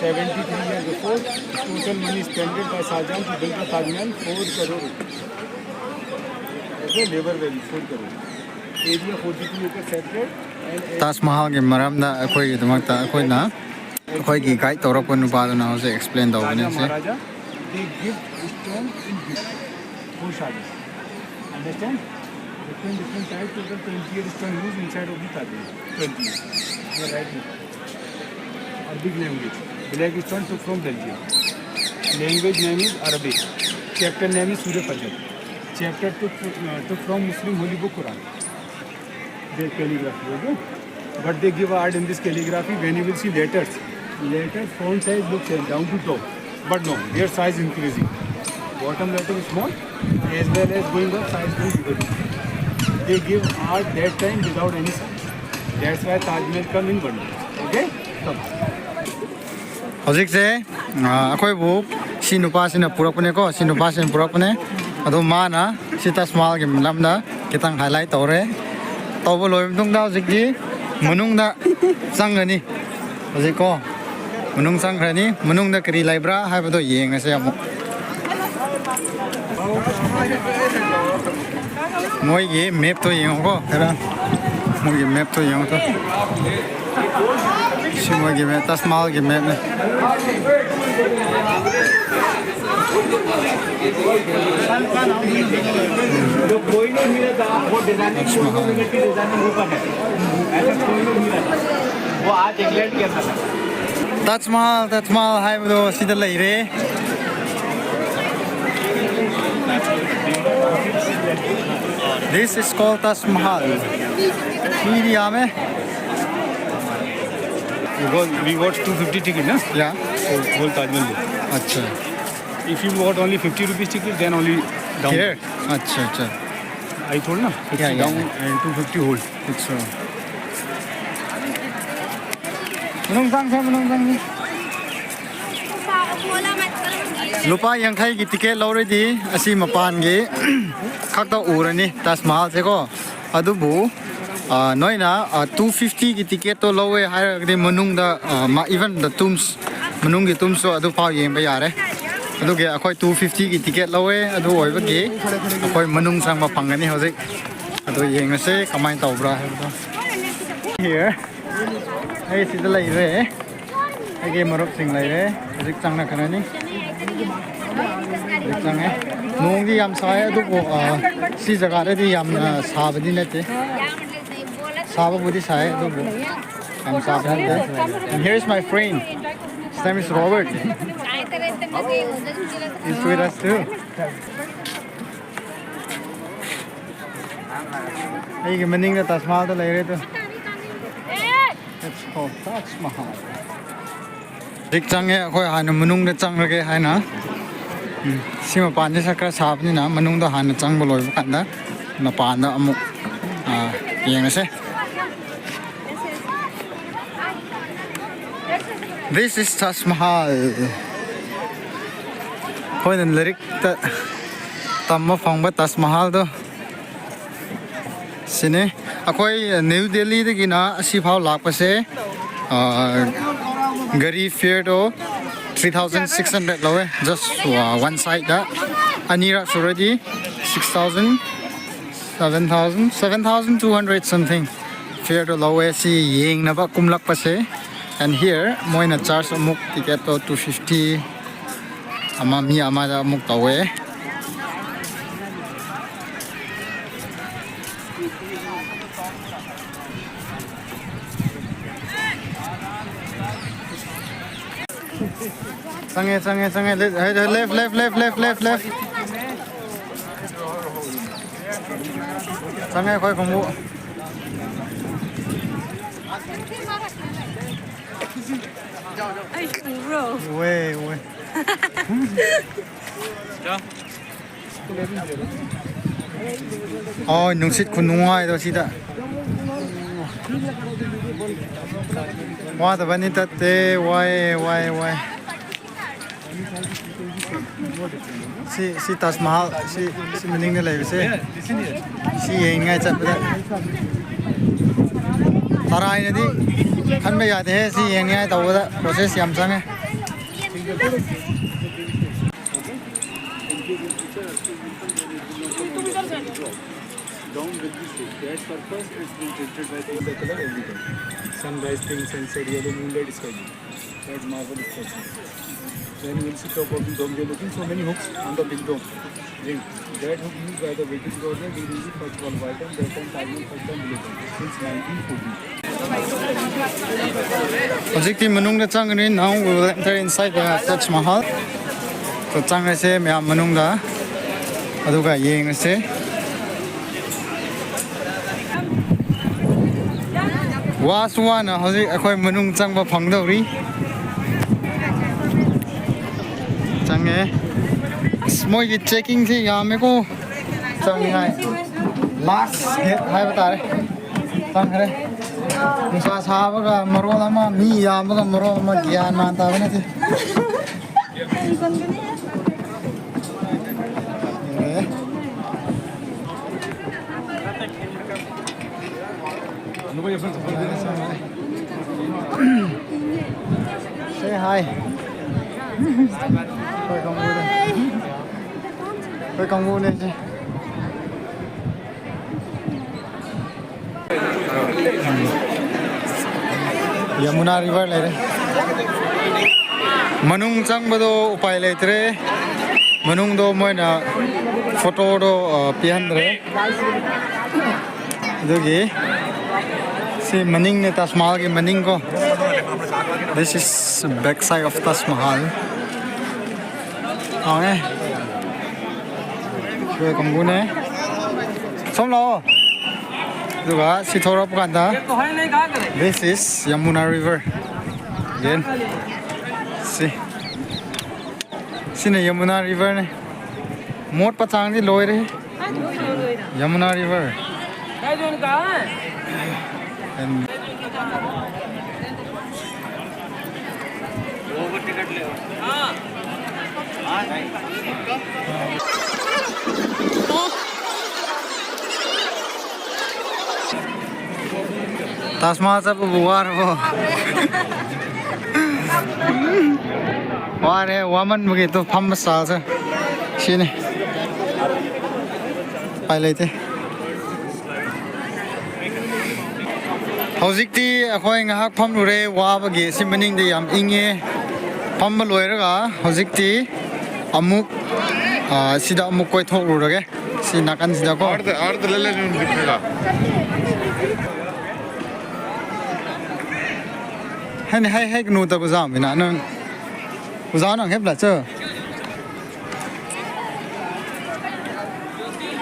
seventy-three years before, total money spent by Shah Jahan to build the Taj Mahal, four crore rupees. Okay, labour value, four crore. Area forty-two acres separate and Taj ꯃꯍꯜꯒꯤ ꯃꯔꯝꯗ ꯑꯩꯈꯣꯏꯒꯤꯗꯃꯛꯇ ꯑꯩꯈꯣꯏꯅ ꯑꯩꯈꯣꯏꯒꯤ guide ꯇꯧꯔꯛꯄ ꯅꯨꯄꯥꯗꯨꯅ ꯍꯧꯖꯤꯛ explain ꯇꯧꯕꯅꯦ Raja say. Maharaja, they give stone in gift for Shah Jahan. Understand? Different, different types of the twenty-eight stone used inside of the Taj Mahal. twenty. You are right. Arabic language. Black stone took from Belgium. Language name is Arabic. Chapter name is Surah Fajr. Chapter took, uh, took from Muslim holy book Quran. Their calligraphy, okay? But they give art in this calligraphy when you will see letters. Letters font size looks same down to top. But no, their size increasing. Bottom letter is small, as well as going up, size going bigger. They give art that time without any size. That's why Taj Mahal come in bundle. Okay? Come. ꯍꯧꯖꯤꯛꯁꯦ ꯑ, ꯑꯩꯈꯣꯏꯕꯨ ꯁꯤ ꯅꯨꯄꯥꯁꯤꯅ ꯄꯨꯔꯛꯄꯅꯦꯀꯣ, ꯁꯤ ꯅꯨꯄꯥꯁꯤꯅ ꯄꯨꯔꯛꯄꯅꯦ. ꯑꯗꯣ ꯃꯥꯅ ꯁꯤ ꯇꯥꯖ ꯃꯍꯜꯒꯤ ꯂꯝꯗ ꯈꯤꯇꯪ ꯍꯥꯏꯂꯥꯏꯠ ꯇꯧꯔꯦ. ꯇꯧꯕ ꯂꯣꯏꯕ ꯃꯇꯨꯡꯗ ꯍꯧꯖꯤꯛꯇꯤ ꯃꯅꯨꯡꯗ ꯆꯪꯒꯅꯤ. ꯍꯧꯖꯤꯛꯀꯣ ꯃꯅꯨꯡ ꯆꯪꯈ꯭ꯔꯅꯤ. ꯃꯅꯨꯡꯗ ꯀꯔꯤ ꯂꯩꯕ꯭ꯔꯥ ꯍꯥꯏꯕꯗꯣ ꯌꯦꯡꯉꯁꯦ ꯑꯃꯨꯛ. ꯃꯣꯏꯒꯤ ꯃꯦꯞꯇꯣ ꯌꯦꯡꯉꯣꯀꯣ ꯈꯔ. ꯃꯣꯏꯒꯤ ꯃꯦꯞꯇꯣ ꯌꯦꯡꯉꯣ. ꯁꯤ ꯃꯣꯏꯒꯤ ꯃꯦꯞ, ꯇꯥꯖ ꯃꯍꯜꯒꯤ ꯃꯦꯞꯅꯦ. जो कोई नहीं मिला था, वो डिजाइनिंग, कोई भी मिला थी, डिजाइनिंग ऊपर है। ऐसा कोई नहीं मिला था। वो आज इंग्लैंड के अंदर था। Taj Mahal, Taj Mahal ꯍꯥꯏꯕꯗꯣ ꯁꯤꯗ ꯂꯩꯔꯦ꯫ This is called Taj Mahal. ꯃꯤꯗꯤ ꯌꯥꯝꯃꯦ꯫ We got, we got two fifty ticket, na? Yeah. So, whole Taj Mahal. अच्छा। If you got only fifty rupees ticket, then only down. Here? अच्छा, अच्छा। I told na, fifty Yeah, yeah, down yeah. And two fifty hold. अच्छा। ꯃꯅꯨꯡ ꯆꯪꯁꯦ, ꯃꯅꯨꯡ ꯆꯪꯁꯦ꯫ ꯂꯨꯄꯥ ꯌꯥꯡꯈꯩꯒꯤ ticket ꯂꯧꯔꯗꯤ ꯑꯁꯤ ꯃꯄꯥꯟꯒꯤ ꯈꯛꯇ ꯎꯔꯅꯤ ꯇꯥꯖ ꯃꯍꯜꯁꯦꯀꯣ꯫ ꯑꯗꯨꯕꯨ ꯑ, ꯅꯣꯏꯅ ꯇꯨ ꯐꯤꯐꯇꯤꯒꯤ ꯇꯤꯀꯦꯠꯇꯣ ꯂꯧꯋꯦ ꯍꯥꯏꯔꯒꯗꯤ ꯃꯅꯨꯡꯗ ꯏꯚꯟ ꯗ ꯇꯨꯝꯁ, ꯃꯅꯨꯡꯒꯤ ꯇꯨꯝꯁꯨ ꯑꯗꯨꯐꯥꯎ ꯌꯦꯡꯕ ꯌꯥꯔꯦ꯫ ꯑꯗꯨꯒꯤ ꯑꯩꯈꯣꯏ ꯇꯨ ꯐꯤꯐꯇꯤꯒꯤ ꯇꯤꯀꯦꯠ ꯂꯧꯋꯦ꯫ ꯑꯗꯨ ꯑꯣꯏꯕꯒꯤ ꯑꯩꯈꯣꯏ ꯃꯅꯨꯡ ꯆꯪꯕ ꯐꯪꯒꯅꯤ ꯍꯧꯖꯤꯛ꯫ ꯑꯗꯨ ꯌꯦꯡꯉꯁꯦ ꯀꯃꯥꯏꯅ ꯇꯧꯕ꯭ꯔꯥ ꯍꯥꯏꯕꯗꯣ꯫ Here, ꯑꯩ ꯁꯤꯗ ꯂꯩꯔꯦ꯫ ꯑꯩꯒꯤ ꯃꯔꯨꯞꯁꯤꯡ ꯂꯩꯔꯦ꯫ ꯍꯧꯖꯤꯛ ꯆꯪꯅꯈ꯭ꯔꯅꯤ꯫ ꯍꯧꯖꯤꯛ ꯆꯪꯉꯦ꯫ ꯅꯣꯡꯗꯤ ꯌꯥꯝ ꯁꯥꯏ, ꯑꯗꯨꯕꯨ ꯑ, ꯁꯤ ꯖꯒꯥꯗꯗꯤ ꯌꯥꯝꯅ ꯁꯥꯕꯗꯤ ꯅꯠꯇꯦ꯫ ꯁꯥꯕꯕꯨꯗꯤ ꯁꯥꯏ, ꯑꯗꯨꯕꯨ ꯌꯥꯝ ꯁꯥꯕ ꯅꯠꯇꯦ꯫ And here is my friend. His name is Robert. He's with us too. ꯑꯩꯒꯤ ꯃꯅꯤꯡꯗ ꯇꯥꯖ ꯃꯍꯜꯗ ꯂꯩꯔꯦ ꯑꯗꯨ꯫ It's called Taj Mahal. ꯍꯧꯖꯤꯛ ꯆꯪꯉꯦ꯫ ꯑꯩꯈꯣꯏ ꯍꯥꯟꯅ ꯃꯅꯨꯡꯗ ꯆꯪꯂꯒꯦ ꯍꯥꯏꯅ꯫ ꯎꯝ, ꯁꯤ ꯃꯄꯥꯟꯁꯤꯁꯨ ꯈꯔ ꯁꯥꯕꯅꯤꯅ ꯃꯅꯨꯡꯗ ꯍꯥꯟꯅ ꯆꯪꯕ ꯂꯣꯏꯕ ꯀꯥꯟꯗ ꯃꯄꯥꯟꯗ ꯑꯃꯨꯛ ꯑ, ꯌꯦꯡꯉꯁꯦ꯫ This is Taj Mahal. ꯑꯩꯈꯣꯏꯅ ꯂꯥꯏꯔꯤꯛꯇ ꯇꯝꯕ ꯐꯪꯕ ꯇꯥꯖ ꯃꯍꯜꯗꯣ ꯁꯤꯅꯤ꯫ ꯑꯩꯈꯣꯏ ꯅ꯭ꯌꯨ ꯗꯦꯜꯂꯤꯗꯒꯤꯅ ꯑꯁꯤꯐꯥꯎ ꯂꯥꯛꯄꯁꯦ ꯑ, ꯒꯥꯔꯤ ꯐꯤꯌꯔꯗꯣ three thousand six hundred ꯂꯧꯋꯦ꯫ Just one sideꯇ ꯑꯅꯤꯔꯛ ꯁꯨꯔꯗꯤ six thousand, seven thousand, seven thousand two hundred something ꯐꯤꯌꯔꯗꯣ ꯂꯧꯋꯦ ꯁꯤ ꯌꯦꯡꯅꯕ ꯀꯨꯝꯂꯛꯄꯁꯦ꯫ And here ꯃꯣꯏꯅ ꯆꯥꯔꯖ ꯑꯃꯨꯛ ꯇꯤꯀꯦꯠꯇꯣ two fifty, ꯑꯃ, ꯃꯤ ꯑꯃꯗ ꯑꯃꯨꯛ ꯇꯧꯋꯦ꯫ ꯆꯪꯉꯦ, ꯆꯪꯉꯦ, ꯆꯪꯉꯦ꯫ Left, left, left, left, left, left, left. ꯆꯪꯉꯦ ꯑꯩꯈꯣꯏ ꯀꯥꯡꯕꯨ꯫ ꯑꯩ ꯎꯕ꯭ꯔꯣ? ꯎꯋꯦ, ꯎꯋꯦ꯫ ꯑꯣ, ꯅꯨꯡꯁꯤꯠ ꯈꯨꯅꯨꯡꯉꯥꯏꯗꯣ ꯁꯤꯗ꯫ ꯋꯥꯗꯕꯅꯤ ꯇꯠꯇꯦ, ꯋꯥꯏ, ꯋꯥꯏ, ꯋꯥꯏ꯫ ꯁꯤ, ꯁꯤ ꯇꯥꯖ ꯃꯍꯜ, ꯁꯤ, ꯁꯤ ꯃꯅꯤꯡꯗ ꯂꯩꯕꯁꯦ, ꯁꯤ ꯌꯦꯡꯅꯤꯡꯉꯥꯏ ꯆꯠꯄꯗ ꯇꯔꯥꯏꯅꯗꯤ ꯈꯟꯕ ꯌꯥꯗꯦꯍꯦ꯫ ꯁꯤ ꯌꯦꯡꯅꯤꯡꯉꯥꯏ ꯇꯧꯕꯗ process ꯌꯥꯝ ꯆꯪꯉꯦ꯫ Down with this, that purpose is being painted by the color everything. Sunrise pink, sunset yellow, moonlight sky blue. That marble structure. Then you will see top of the dome, we are looking so many hooks on the big dome. Ring. That hook used by the British government during the first world war time, that time Taj Mahal first time built since nineteen fourteen. ꯍꯧꯖꯤꯛꯇꯤ ꯃꯅꯨꯡꯗ ꯆꯪꯒꯅꯤ꯫ Now we will enter inside the Taj Mahal. So, ꯆꯪꯉꯁꯦ ꯃꯌꯥꯝ ꯃꯅꯨꯡꯗ, ꯑꯗꯨꯒ ꯌꯦꯡꯉꯁꯦ꯫ ꯋꯥꯁꯨ ꯋꯥꯅ ꯍꯧꯖꯤꯛ ꯑꯩꯈꯣꯏ ꯃꯅꯨꯡ ꯆꯪꯕ ꯐꯪꯗꯧꯔꯤ꯫ ꯆꯪꯉꯦ꯫ ꯑꯁ, ꯃꯣꯏꯒꯤ checkingꯁꯦ ꯌꯥꯝꯃꯦꯀꯣ꯫ ꯆꯪꯅꯤꯡꯉꯥꯏ last gate ꯍꯥꯏꯕ ꯇꯥꯔꯦ꯫ ꯆꯪꯈ꯭ꯔꯦ꯫ ꯅꯨꯡꯁꯥ ꯁꯥꯕꯒ ꯃꯔꯣꯜ ꯑꯃ, ꯃꯤ ꯌꯥꯝꯕꯒ ꯃꯔꯣꯜ ꯑꯃ, ꯒ꯭ꯌꯥꯟ ꯃꯥꯟ ꯇꯥꯕ ꯅꯠꯇꯦ꯫ Say hi. ꯑꯩꯈꯣꯏ ꯀꯥꯡꯕꯨꯅꯦ꯫ ꯑꯩꯈꯣꯏ ꯀꯥꯡꯕꯨꯅꯦ ꯁꯤ꯫ ꯌꯃꯨꯅꯥ river ꯂꯩꯔꯦ꯫ ꯃꯅꯨꯡ ꯆꯪꯕꯗꯣ ꯎꯄꯥꯏ ꯂꯩꯇ꯭ꯔꯦ꯫ ꯃꯅꯨꯡꯗꯣ ꯃꯣꯏꯅ ꯐꯣꯇꯣꯗꯣ, ꯑ, ꯄꯤꯍꯟꯗ꯭ꯔꯦ꯫ ꯑꯗꯨꯒꯤ ꯁꯤ ꯃꯅꯤꯡꯅꯦ, Taj ꯃꯍꯜꯒꯤ ꯃꯅꯤꯡꯀꯣ꯫ This is back side of Taj Mahal. ꯍꯥꯡꯉꯦ꯫ ꯑꯩꯈꯣꯏ ꯀꯥꯡꯕꯨꯅꯦ꯫ ꯁꯣꯝ ꯂꯥꯛꯑꯣ꯫ ꯑꯗꯨꯒ ꯁꯤ ꯊꯧꯔꯛꯄ ꯀꯥꯟꯗ, this is Yamuna River꯫ Again꯫ ꯁꯤ꯫ ꯁꯤꯅ ꯌꯃꯨꯅꯥ ꯔꯤꯚꯔꯅꯦ꯫ ꯃꯣꯠꯄ ꯆꯥꯡꯗꯤ ꯂꯣꯏꯔꯦ꯫ ꯌꯃꯨꯅꯥ ꯔꯤꯚꯔ꯫ And ꯇꯥꯖ ꯃꯍꯜ ꯆꯠꯄꯕꯨ ꯋꯥꯔꯕꯣ? ꯋꯥꯔꯦ, ꯋꯥꯃꯟꯕꯒꯤ ꯇꯨ ꯐꯝꯕ ꯁ꯭ꯇꯥꯏꯜꯁꯦ ꯁꯤꯅꯤ꯫ ꯎꯄꯥꯏ ꯂꯩꯇꯦ꯫ ꯍꯧꯖꯤꯛꯇꯤ ꯑꯩꯈꯣꯏ ꯉꯥꯏꯍꯥꯛ ꯐꯝꯂꯨꯔꯦ, ꯋꯥꯕꯒꯤ꯫ ꯁꯤ ꯃꯅꯤꯡꯗꯤ ꯌꯥꯝ ꯏꯪꯉꯦ꯫ ꯐꯝꯕ ꯂꯣꯏꯔꯒ ꯍꯧꯖꯤꯛꯇꯤ ꯑꯃꯨꯛ, ꯑ, ꯁꯤꯗ ꯑꯃꯨꯛ ꯀꯣꯏꯊꯣꯛꯂꯨꯔꯒꯦ꯫ ꯁꯤ ꯅꯥꯀꯟꯁꯤꯗꯀꯣ꯫ अर्ध अर्ध ले ले, नहीं दिखेगा। ꯍꯥꯏꯅ ꯍꯥꯏ ꯍꯥꯏꯒꯅꯨ ꯇꯧꯕ ꯖꯥꯝꯃꯤꯅ ꯅꯪ꯫ ꯑꯣꯖꯥ ꯅꯪ ꯍꯦꯞꯂ ꯆ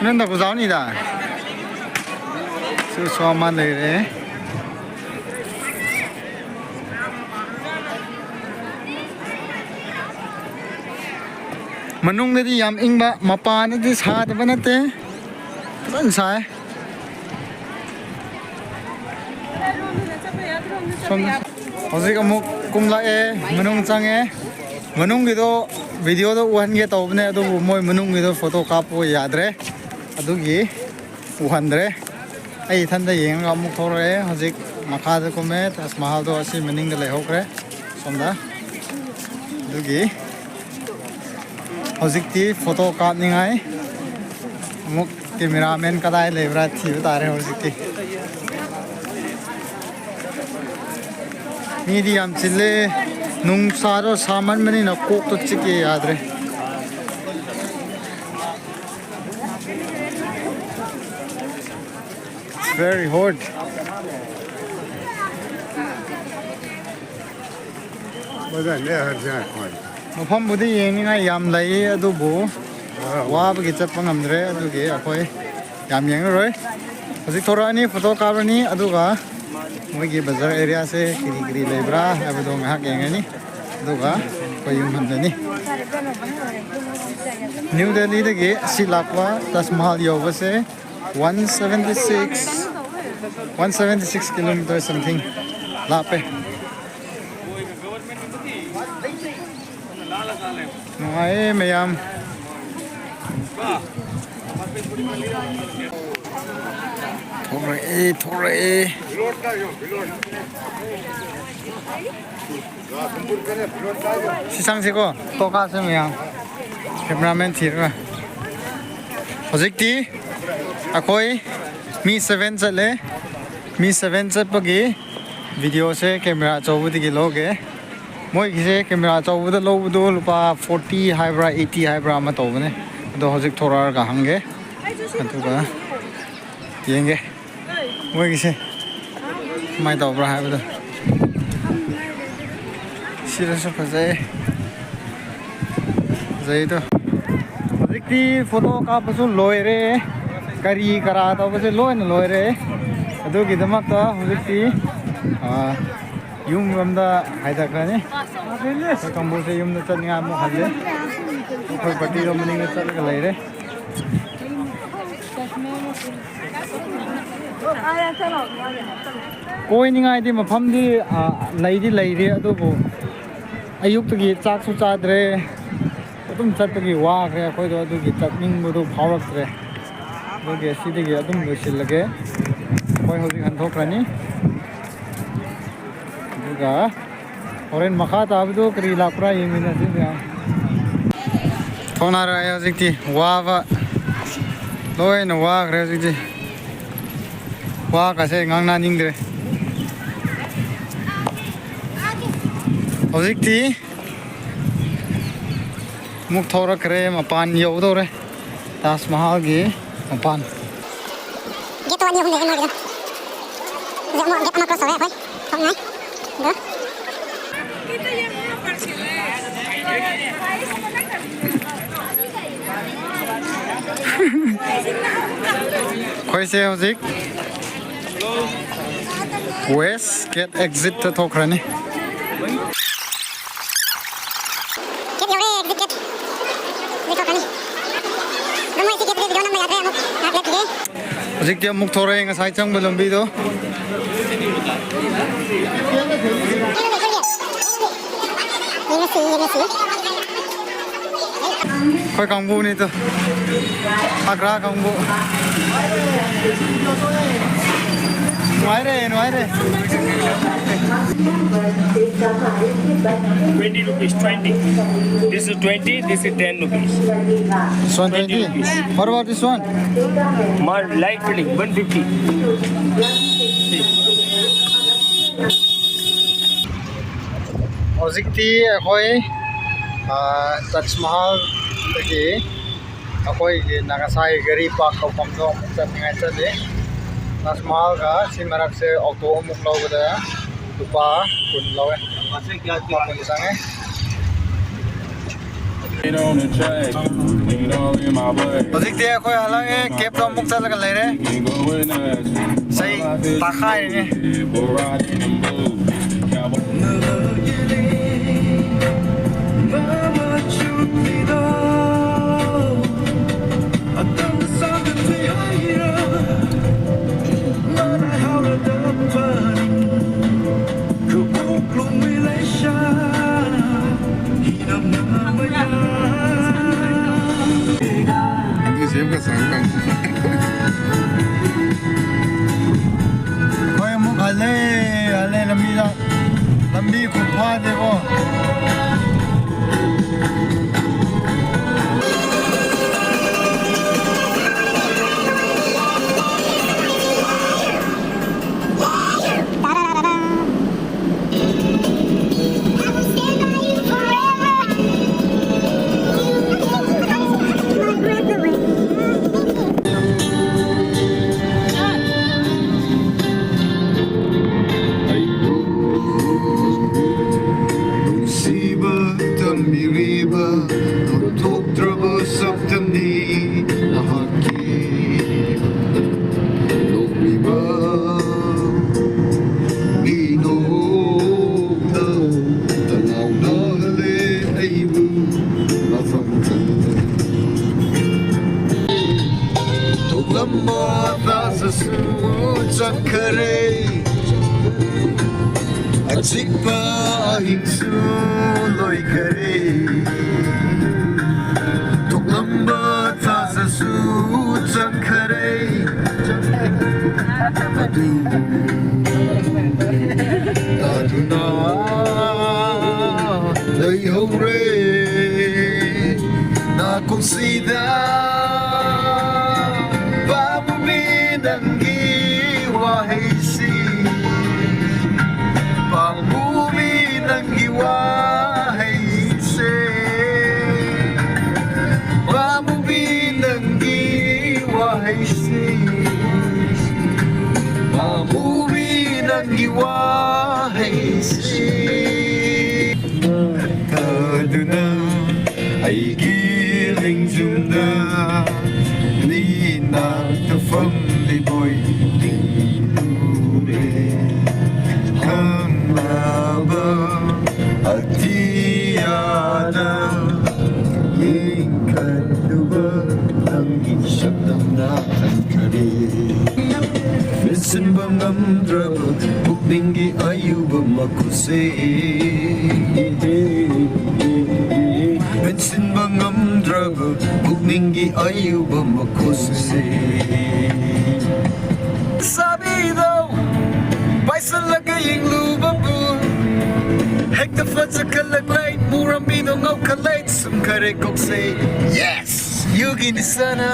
ꯅꯪꯗ ꯑꯣꯖꯥꯅꯤꯗ꯫ ꯁꯨ ꯁꯨ ꯑꯃ ꯂꯩꯔꯦ꯫ ꯃꯅꯨꯡꯗꯗꯤ ꯌꯥꯝ ꯏꯪꯕ, ꯃꯄꯥꯟꯗꯗꯤ ꯁꯥꯗꯕ ꯅꯠꯇꯦ꯫ ꯐꯖꯅ ꯁꯥꯏ꯫ ꯁꯣꯝ ꯍꯧꯖꯤꯛ ꯑꯃꯨꯛ ꯀꯨꯝꯂꯛꯑꯦ, ꯃꯅꯨꯡ ꯆꯪꯉꯦ꯫ ꯃꯅꯨꯡꯒꯤꯗꯣ ꯚꯤꯗꯤꯑꯣꯗ ꯎꯍꯟꯒꯦ ꯇꯧꯕꯅꯦ, ꯑꯗꯨꯕꯨ ꯃꯣꯏ ꯃꯅꯨꯡꯒꯤꯗꯣ ꯐꯣꯇꯣ ꯀꯥꯞꯄ ꯌꯥꯗ꯭ꯔꯦ, ꯑꯗꯨꯒꯤ ꯎꯍꯟꯗ꯭ꯔꯦ꯫ ꯑꯩ ꯏꯊꯟꯗ ꯌꯦꯡꯉꯒ ꯑꯃꯨꯛ ꯊꯣꯛꯂꯛꯑꯦ꯫ ꯍꯧꯖꯤꯛ ꯃꯈꯥꯗ ꯀꯨꯝꯃꯦ, ꯇꯥꯖ ꯃꯍꯜꯗꯣ ꯑꯁꯤ ꯃꯅꯤꯡꯗ ꯂꯩꯍꯧꯈ꯭ꯔꯦ ꯁꯣꯝꯗ꯫ ꯑꯗꯨꯒꯤ ꯍꯧꯖꯤꯛꯇꯤ ꯐꯣꯇꯣ ꯀꯥꯞꯅꯤꯡꯉꯥꯏ ꯑꯃꯨꯛ ꯀꯦꯃꯦꯔꯥꯃꯦꯟ ꯀꯗꯥꯏ ꯂꯩꯕ꯭ꯔꯥ ꯊꯤꯕ ꯇꯥꯔꯦ ꯍꯧꯖꯤꯛꯇꯤ꯫ ꯃꯤꯗꯤ ꯌꯥꯝ ꯆꯤꯜꯂꯦ꯫ ꯅꯨꯡꯁꯥꯗꯣ ꯁꯥꯃꯟꯕꯅꯤꯅ ꯀꯣꯛꯇꯣ ꯆꯤꯛꯑꯦ, ꯌꯥꯗ꯭ꯔꯦ꯫ It's very hot. ꯃꯐꯝꯕꯨꯗꯤ ꯌꯦꯡꯅꯤꯡꯉꯥꯏ ꯌꯥꯝ ꯂꯩ, ꯑꯗꯨꯕꯨ ꯋꯥꯕꯒꯤ ꯆꯠꯄ ꯉꯝꯗ꯭ꯔꯦ꯫ ꯑꯗꯨꯒꯤ ꯑꯩꯈꯣꯏ ꯌꯥꯝ ꯌꯦꯡꯉꯔꯣꯏ꯫ ꯍꯧꯖꯤꯛ ꯊꯣꯔꯛꯑꯅꯤ, ꯐꯣꯇꯣ ꯀꯥꯞꯂꯅꯤ, ꯑꯗꯨꯒ ꯃꯣꯏꯒꯤ ꯕꯖꯥꯔ ꯑꯦꯔꯤꯌꯥꯁꯦ ꯀꯔꯤ ꯀꯔꯤ ꯂꯩꯕ꯭ꯔꯥ ꯍꯥꯏꯕꯗꯣ ꯉꯥꯏꯍꯥꯛ ꯌꯦꯡꯉꯅꯤ, ꯑꯗꯨꯒ ꯑꯩꯈꯣꯏ ꯌꯨꯝ ꯍꯟꯒꯅꯤ꯫ ꯅ꯭ꯌꯨ ꯗꯦꯜꯂꯤꯗꯒꯤ ꯑꯁꯤ ꯂꯥꯛꯄ Taj Mahal ꯌꯧꯕꯁꯦ one seventy six, one seventy six kilometer something ꯂꯥꯞꯄꯦ꯫ ꯅꯨꯡꯉꯥꯏꯌꯦ ꯃꯌꯥꯝ꯫ ꯊꯣꯛꯂꯛꯑꯦ, ꯊꯣꯛꯂꯛꯑꯦ꯫ ꯁꯤ ꯆꯪꯁꯤꯀꯣ, ꯐꯣꯇꯣ ꯀꯥꯞꯁꯦ ꯃꯌꯥꯝ꯫ ꯀꯦꯃꯦꯔꯥꯃꯦꯟ ꯊꯤꯔꯒ꯫ ꯍꯧꯖꯤꯛꯇꯤ ꯑꯩꯈꯣꯏ ꯃꯤ ꯁꯚꯦꯟ ꯆꯠꯂꯦ꯫ ꯃꯤ ꯁꯚꯦꯟ ꯆꯠꯄꯒꯤ ꯚꯤꯗꯤꯑꯣꯁꯦ ꯀꯦꯃꯦꯔꯥ ꯑꯆꯧꯕꯗꯒꯤ ꯂꯧꯒꯦ꯫ ꯃꯣꯏꯒꯤꯁꯦ ꯀꯦꯃꯦꯔꯥ ꯑꯆꯧꯕꯗ ꯂꯧꯕꯗꯣ ꯂꯨꯄꯥ ꯐꯣꯔꯇꯤ ꯍꯥꯏꯕ꯭ꯔꯥ, ꯑꯩꯠꯇꯤ ꯍꯥꯏꯕ꯭ꯔꯥ ꯑꯃ ꯇꯧꯕꯅꯦ꯫ ꯑꯗꯣ ꯍꯧꯖꯤꯛ ꯊꯣꯔꯛꯑꯒ ꯍꯪꯒꯦ, ꯑꯗꯨꯒ ꯌꯦꯡꯒꯦ ꯃꯣꯏꯒꯤꯁꯦ ꯀꯃꯥꯏꯅ ꯇꯧꯕ꯭ꯔꯥ ꯍꯥꯏꯕꯗꯣ꯫ ꯁꯤꯗꯁꯨ ꯐꯖꯩ, ꯐꯖꯩꯗꯣ꯫ ꯍꯧꯖꯤꯛꯇꯤ ꯐꯣꯇꯣ ꯀꯥꯞꯄꯁꯨ ꯂꯣꯏꯔꯦ, ꯀꯔꯤ ꯀꯔꯥ ꯇꯧꯕꯁꯦ ꯂꯣꯏꯅ ꯂꯣꯏꯔꯦ꯫ ꯑꯗꯨꯒꯤꯗꯃꯛꯇ ꯍꯧꯖꯤꯛꯇꯤ, ꯑꯥ, ꯌꯨꯝ ꯂꯣꯝꯗ ꯍꯥꯏꯊꯈ꯭ꯔꯅꯤ꯫ ꯑꯩꯈꯣꯏ ꯀꯥꯡꯕꯨꯁꯦ ꯌꯨꯝꯗ ꯆꯠꯅꯤꯡꯉꯥꯏ ꯑꯃꯨꯛ ꯍꯜꯂꯦ꯫ ꯑꯩꯈꯣꯏ ꯄꯥꯔꯇꯤꯗꯣ ꯃꯅꯤꯡꯗ ꯆꯠꯂꯒ ꯂꯩꯔꯦ꯫ ꯀꯣꯏꯅꯤꯡꯉꯥꯏꯗꯤ ꯃꯐꯝꯗꯤ, ꯑ, ꯂꯩꯗꯤ ꯂꯩꯔꯤ, ꯑꯗꯨꯕꯨ ꯑꯌꯨꯛꯇꯒꯤ ꯆꯥꯛꯁꯨ ꯆꯥꯗ꯭ꯔꯦ꯫ ꯑꯗꯨꯝ ꯆꯠꯄꯒꯤ ꯋꯥꯈ꯭ꯔꯦ ꯑꯩꯈꯣꯏꯗꯣ, ꯑꯗꯨꯒꯤ ꯆꯠꯅꯤꯡꯕꯗꯣ ꯐꯥꯎꯔꯛꯇ꯭ꯔꯦ꯫ ꯑꯗꯨꯒꯤ ꯑꯁꯤꯗꯒꯤ ꯑꯗꯨꯝ ꯂꯣꯏꯁꯤꯜꯂꯒꯦ꯫ ꯑꯩꯈꯣꯏ ꯍꯧꯖꯤꯛ ꯍꯟꯊꯣꯛꯈ꯭ꯔꯅꯤ꯫ ꯑꯗꯨꯒ ꯍꯣꯔꯦꯟ ꯃꯈꯥ ꯇꯥꯕꯗꯣ ꯀꯔꯤ ꯂꯥꯛꯄ꯭ꯔꯥ ꯌꯦꯡꯃꯤꯟꯅꯁꯤ ꯃꯌꯥꯝ꯫ ꯊꯣꯡꯅꯔꯛꯑꯦ ꯍꯧꯖꯤꯛꯇꯤ꯫ ꯋꯥꯕ ꯂꯣꯏꯅ ꯋꯥꯈ꯭ꯔꯦ ꯍꯧꯖꯤꯛꯇꯤ꯫ ꯋꯥꯒꯁꯦ ꯉꯥꯡꯅꯅꯤꯡꯗ꯭ꯔꯦ꯫ ꯍꯧꯖꯤꯛꯇꯤ ꯑꯃꯨꯛ ꯊꯧꯔꯛꯈ꯭ꯔꯦ, ꯃꯄꯥꯟ ꯌꯧꯗꯧꯔꯦ, ꯇꯥꯖ ꯃꯍꯜꯒꯤ ꯃꯄꯥꯟ꯫ ꯒꯦꯠꯇꯣ ꯑꯅꯤ ꯑꯍꯨꯝ ꯂꯩꯔꯦ ꯃꯣꯏꯒꯤꯗꯣ꯫ ꯍꯧꯖꯤꯛ ꯑꯃꯨꯛ ꯒꯦꯠ ꯑꯃ ꯀ꯭ꯔꯣꯁ ꯇꯧꯔꯦ ꯑꯩꯈꯣꯏ꯫ ꯊꯣꯛꯅꯤꯡꯉꯥꯏ꯫ ꯑꯗꯣ ꯑꯩꯈꯣꯏꯁꯦ ꯍꯧꯖꯤꯛ ꯋꯦꯁ ꯒꯦꯠ ꯑꯦꯛꯖꯤꯠꯇ ꯊꯣꯛꯈ꯭ꯔꯅꯤ꯫ ꯒꯦꯠ ꯌꯧꯔꯦ, ꯑꯦꯛꯖꯤꯠ ꯒꯦꯠ꯫ ꯍꯧꯖꯤꯛ ꯊꯣꯛꯈ꯭ꯔꯅꯤ꯫ ꯑꯗꯣ ꯃꯣꯏ ꯁꯤ ꯒꯦꯠꯇꯗꯤ ꯚꯤꯗꯤꯑꯣ ꯅꯝꯕ ꯌꯥꯗ꯭ꯔꯦ, ꯑꯃꯨꯛ ꯉꯥꯏꯍꯥꯛ ꯂꯦꯞꯈꯤꯒꯦ꯫ ꯍꯧꯖꯤꯛꯇꯤ ꯑꯃꯨꯛ ꯊꯣꯔꯛꯑꯦ ꯉꯁꯥꯏ ꯆꯪꯕ ꯂꯝꯕꯤꯗꯣ꯫ ꯌꯦꯡꯉꯁꯤ, ꯌꯦꯡꯉꯁꯤ꯫ ꯑꯩꯈꯣꯏ ꯀꯥꯡꯕꯨꯅꯤꯗꯣ, ꯑꯒ꯭ꯔꯥ ꯀꯥꯡꯕꯨ꯫ ꯅꯨꯡꯉꯥꯏꯔꯦ, ꯅꯨꯡꯉꯥꯏꯔꯦ꯫ Twenty rupees, twenty. This is twenty, this is ten rupees. This one twenty. What about this one? Mar light filling, one fifty. ꯍꯧꯖꯤꯛꯇꯤ ꯑꯩꯈꯣꯏ, ꯑ, ꯇꯥꯖ ꯃꯍꯜꯗꯒꯤ ꯑꯩꯈꯣꯏꯒꯤ ꯉꯁꯥꯏ ꯒꯥꯔꯤ ꯄꯥꯔꯛ ꯇꯧꯐꯝꯗꯣ ꯑꯃꯨꯛ ꯆꯠꯅꯤꯡꯉꯥꯏ ꯆꯠꯂꯤ꯫ ꯇꯥꯖ ꯃꯍꯜꯒ ꯁꯤ ꯃꯔꯛꯁꯦ ꯑꯣꯇꯣ ꯑꯃꯨꯛ ꯂꯧꯕꯗ ꯂꯨꯄꯥ ꯀꯨꯟ ꯂꯧꯋꯦ꯫ ꯂꯨꯄꯥ ꯀꯨꯟ ꯆꯪꯉꯦ꯫ ꯍꯧꯖꯤꯛꯇꯤ ꯑꯩꯈꯣꯏ ꯍꯜꯂꯛꯑꯦ, ꯀꯦꯞꯇ ꯑꯃꯨꯛ ꯆꯠꯂꯒ ꯂꯩꯔꯦ꯫ ꯆꯩ ꯇꯥꯈꯥꯏꯔꯤꯅꯦ꯫ ꯑꯗꯨꯁꯨ ꯑꯃꯨꯛꯀ ꯁꯪꯉꯀꯥꯟꯗ꯫ ꯑꯩꯈꯣꯏ ꯑꯃꯨꯛ ꯍꯜꯂꯦ, ꯍꯜꯂꯦ ꯂꯝꯕꯤꯗ꯫ ꯂꯝꯕꯤ ꯈꯨꯐꯥꯗꯤꯀꯣ꯫ ꯃꯣꯠ ꯇꯥꯖꯁꯨ ꯆꯠꯈꯔꯦ, ꯑꯆꯤꯛꯄ ꯑꯍꯤꯡꯁꯨ ꯂꯣꯏꯈꯔꯦ꯫ ꯊꯣꯛꯂꯝꯕ ꯊꯥꯖꯁꯨ ꯆꯪꯈꯔꯦ꯫ ꯑꯗꯨ ꯇꯥꯗꯨꯅ ꯂꯩꯍꯧꯔꯦ ꯅꯥꯀꯣꯡꯁꯤꯗ꯫ ꯄꯥꯝꯃꯨꯕꯤ ꯅꯪꯒꯤ ꯋꯥꯍꯩꯁꯤ, ꯄꯥꯝꯃꯨꯕꯤ ꯅꯪꯒꯤ ꯋꯥꯍꯩꯁꯦ, ꯄꯥꯝꯃꯨꯕꯤ ꯅꯪꯒꯤ ꯋꯥꯍꯩꯁꯤ, ꯄꯥꯝꯃꯨꯕꯤ ꯅꯪꯒꯤ ꯋꯥꯍꯩꯁꯤ꯫ ꯀꯗꯨꯅ ꯑꯩꯒꯤ ꯂꯦꯡꯖꯨꯝꯗ ꯅꯤ ꯅꯥꯛꯇ ꯐꯝꯂꯤꯕꯣꯏ ꯅꯤꯡꯂꯨꯔꯦ꯫ ꯈꯪꯂꯕ ꯑꯇꯤꯌꯥꯗ ꯌꯦꯡꯈꯠꯂꯨꯕ ꯅꯪꯒꯤ ꯁꯛꯇꯝꯅ ꯈꯟꯈꯔꯦ꯫ ꯃꯦꯟꯁꯤꯟꯕ ꯉꯝꯗ꯭ꯔꯕ ꯄꯨꯛꯅꯤꯡꯒꯤ ꯑꯌꯨꯕ ꯃꯈꯨꯠꯁꯦ, ꯃꯦꯟꯁꯤꯟꯕ ꯉꯝꯗ꯭ꯔꯕ ꯄꯨꯛꯅꯤꯡꯒꯤ ꯑꯌꯨꯕ ꯃꯈꯨꯠꯁꯦ꯫ ꯁꯥꯕꯤꯗꯣ ꯄꯥꯏꯁꯤꯜꯂꯒ ꯌꯦꯡꯂꯨꯕꯕꯨ ꯍꯦꯛꯇ ꯐꯖꯈꯠꯂꯛꯂꯦ, ꯃꯨꯔꯝꯕꯤꯗꯣ ꯉꯧꯈꯠꯂꯦ, ꯁꯨꯝ ꯈꯔꯦ ꯀꯣꯛꯁꯦ꯫ Yes! ꯌꯨꯒꯤ ꯅꯤꯁꯥꯅ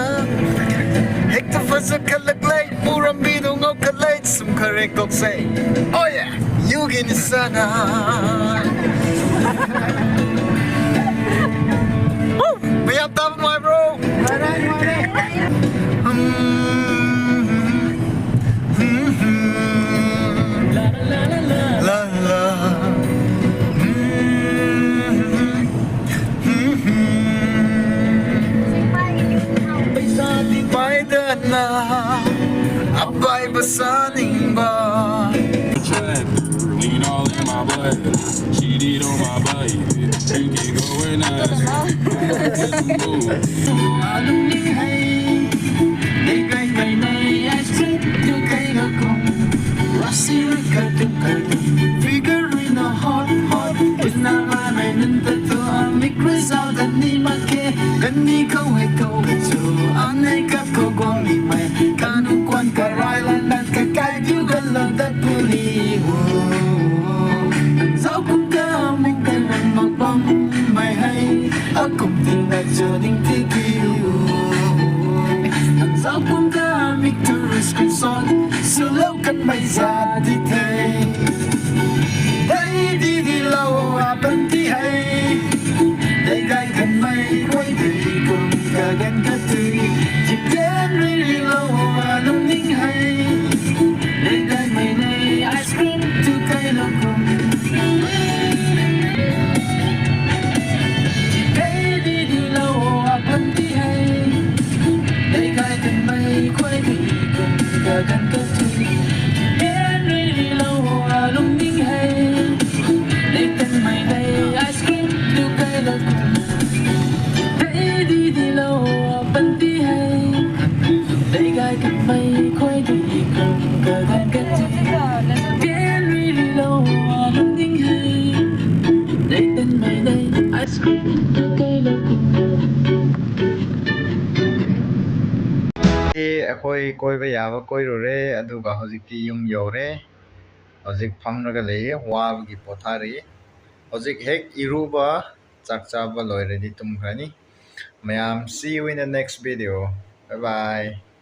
ꯍꯦꯛꯇ ꯐꯖꯈꯠꯂꯛꯂꯦ, ꯃꯨꯔꯝꯕꯤꯗꯣ ꯉꯧꯈꯠꯂꯦ, ꯁꯨꯝ ꯈꯔꯦ ꯀꯣꯛꯁꯦ꯫ Oh yeah! ꯌꯨꯒꯤ ꯅꯤꯁꯥꯅ꯫ Woo! ꯃꯌꯥꯝ ꯇꯥꯕ ꯅꯨꯡꯉꯥꯏꯕ꯭ꯔꯣ? ꯎꯝ꯫ ꯎꯝ꯫ ꯂꯥ, ꯂꯥ꯫ ꯎꯝ꯫ ꯄꯥꯏꯗꯅ ꯑꯄꯥꯏꯕ ꯁꯥꯅꯤꯡꯕ꯫ Lean all in my blood. Cheated on my body. You can go and ask. Move. Figure in a hot, hot. Ina ma mai nun ta tu amik result ani ma ke. Kani kau hai kau ka chu anai ka kau guang ni mai. Kanu kuan ka rai lan nan ka kai diu ka lo da puli. Zau kum ka mung ka nan ma pam mai hai. A kum ting na chu ding ti ki u. Zau kum ka mik tu ris kum son. Su lo kan mai za di te. Dai di di lo a pan ti hai. Dai dai kan mai koi di kum ka gan ka tui. Ti pian ri ri lo a lung ning hai. Dai dai mai nei ice cream tu kai lo kum. Ti dai di di lo a pan ti hai. Dai dai kan mai koi di kum ka gan ka tui. Ti pian ri ri lo a lung ning hai. Dai tan mai dai ice cream tu kai lo kum. Dai di di lo a pan ti hai. Dai gai kan mai koi di kum ka gan ka tui. Ti pian ri ri lo a lung ning hai. Dai tan mai dai ice cream tu kai lo kum. ꯑꯩꯈꯣꯏ ꯀꯣꯏꯕ ꯌꯥꯕ ꯀꯣꯏꯔꯨꯔꯦ, ꯑꯗꯨꯒ ꯍꯧꯖꯤꯛꯇꯤ ꯌꯨꯝ ꯌꯧꯔꯦ꯫ ꯍꯧꯖꯤꯛ ꯐꯝꯂꯒ ꯂꯩꯌꯦ, ꯋꯥꯕꯒꯤ ꯄꯣꯊꯥꯔꯤ꯫ ꯍꯧꯖꯤꯛ ꯍꯦꯛ ꯏꯔꯨꯕ, ꯆꯥꯛ ꯆꯥꯕ ꯂꯣꯏꯔꯗꯤ ꯇꯨꯝꯈ꯭ꯔꯅꯤ꯫ ꯃꯌꯥꯝ, see you in the next video. Bye bye.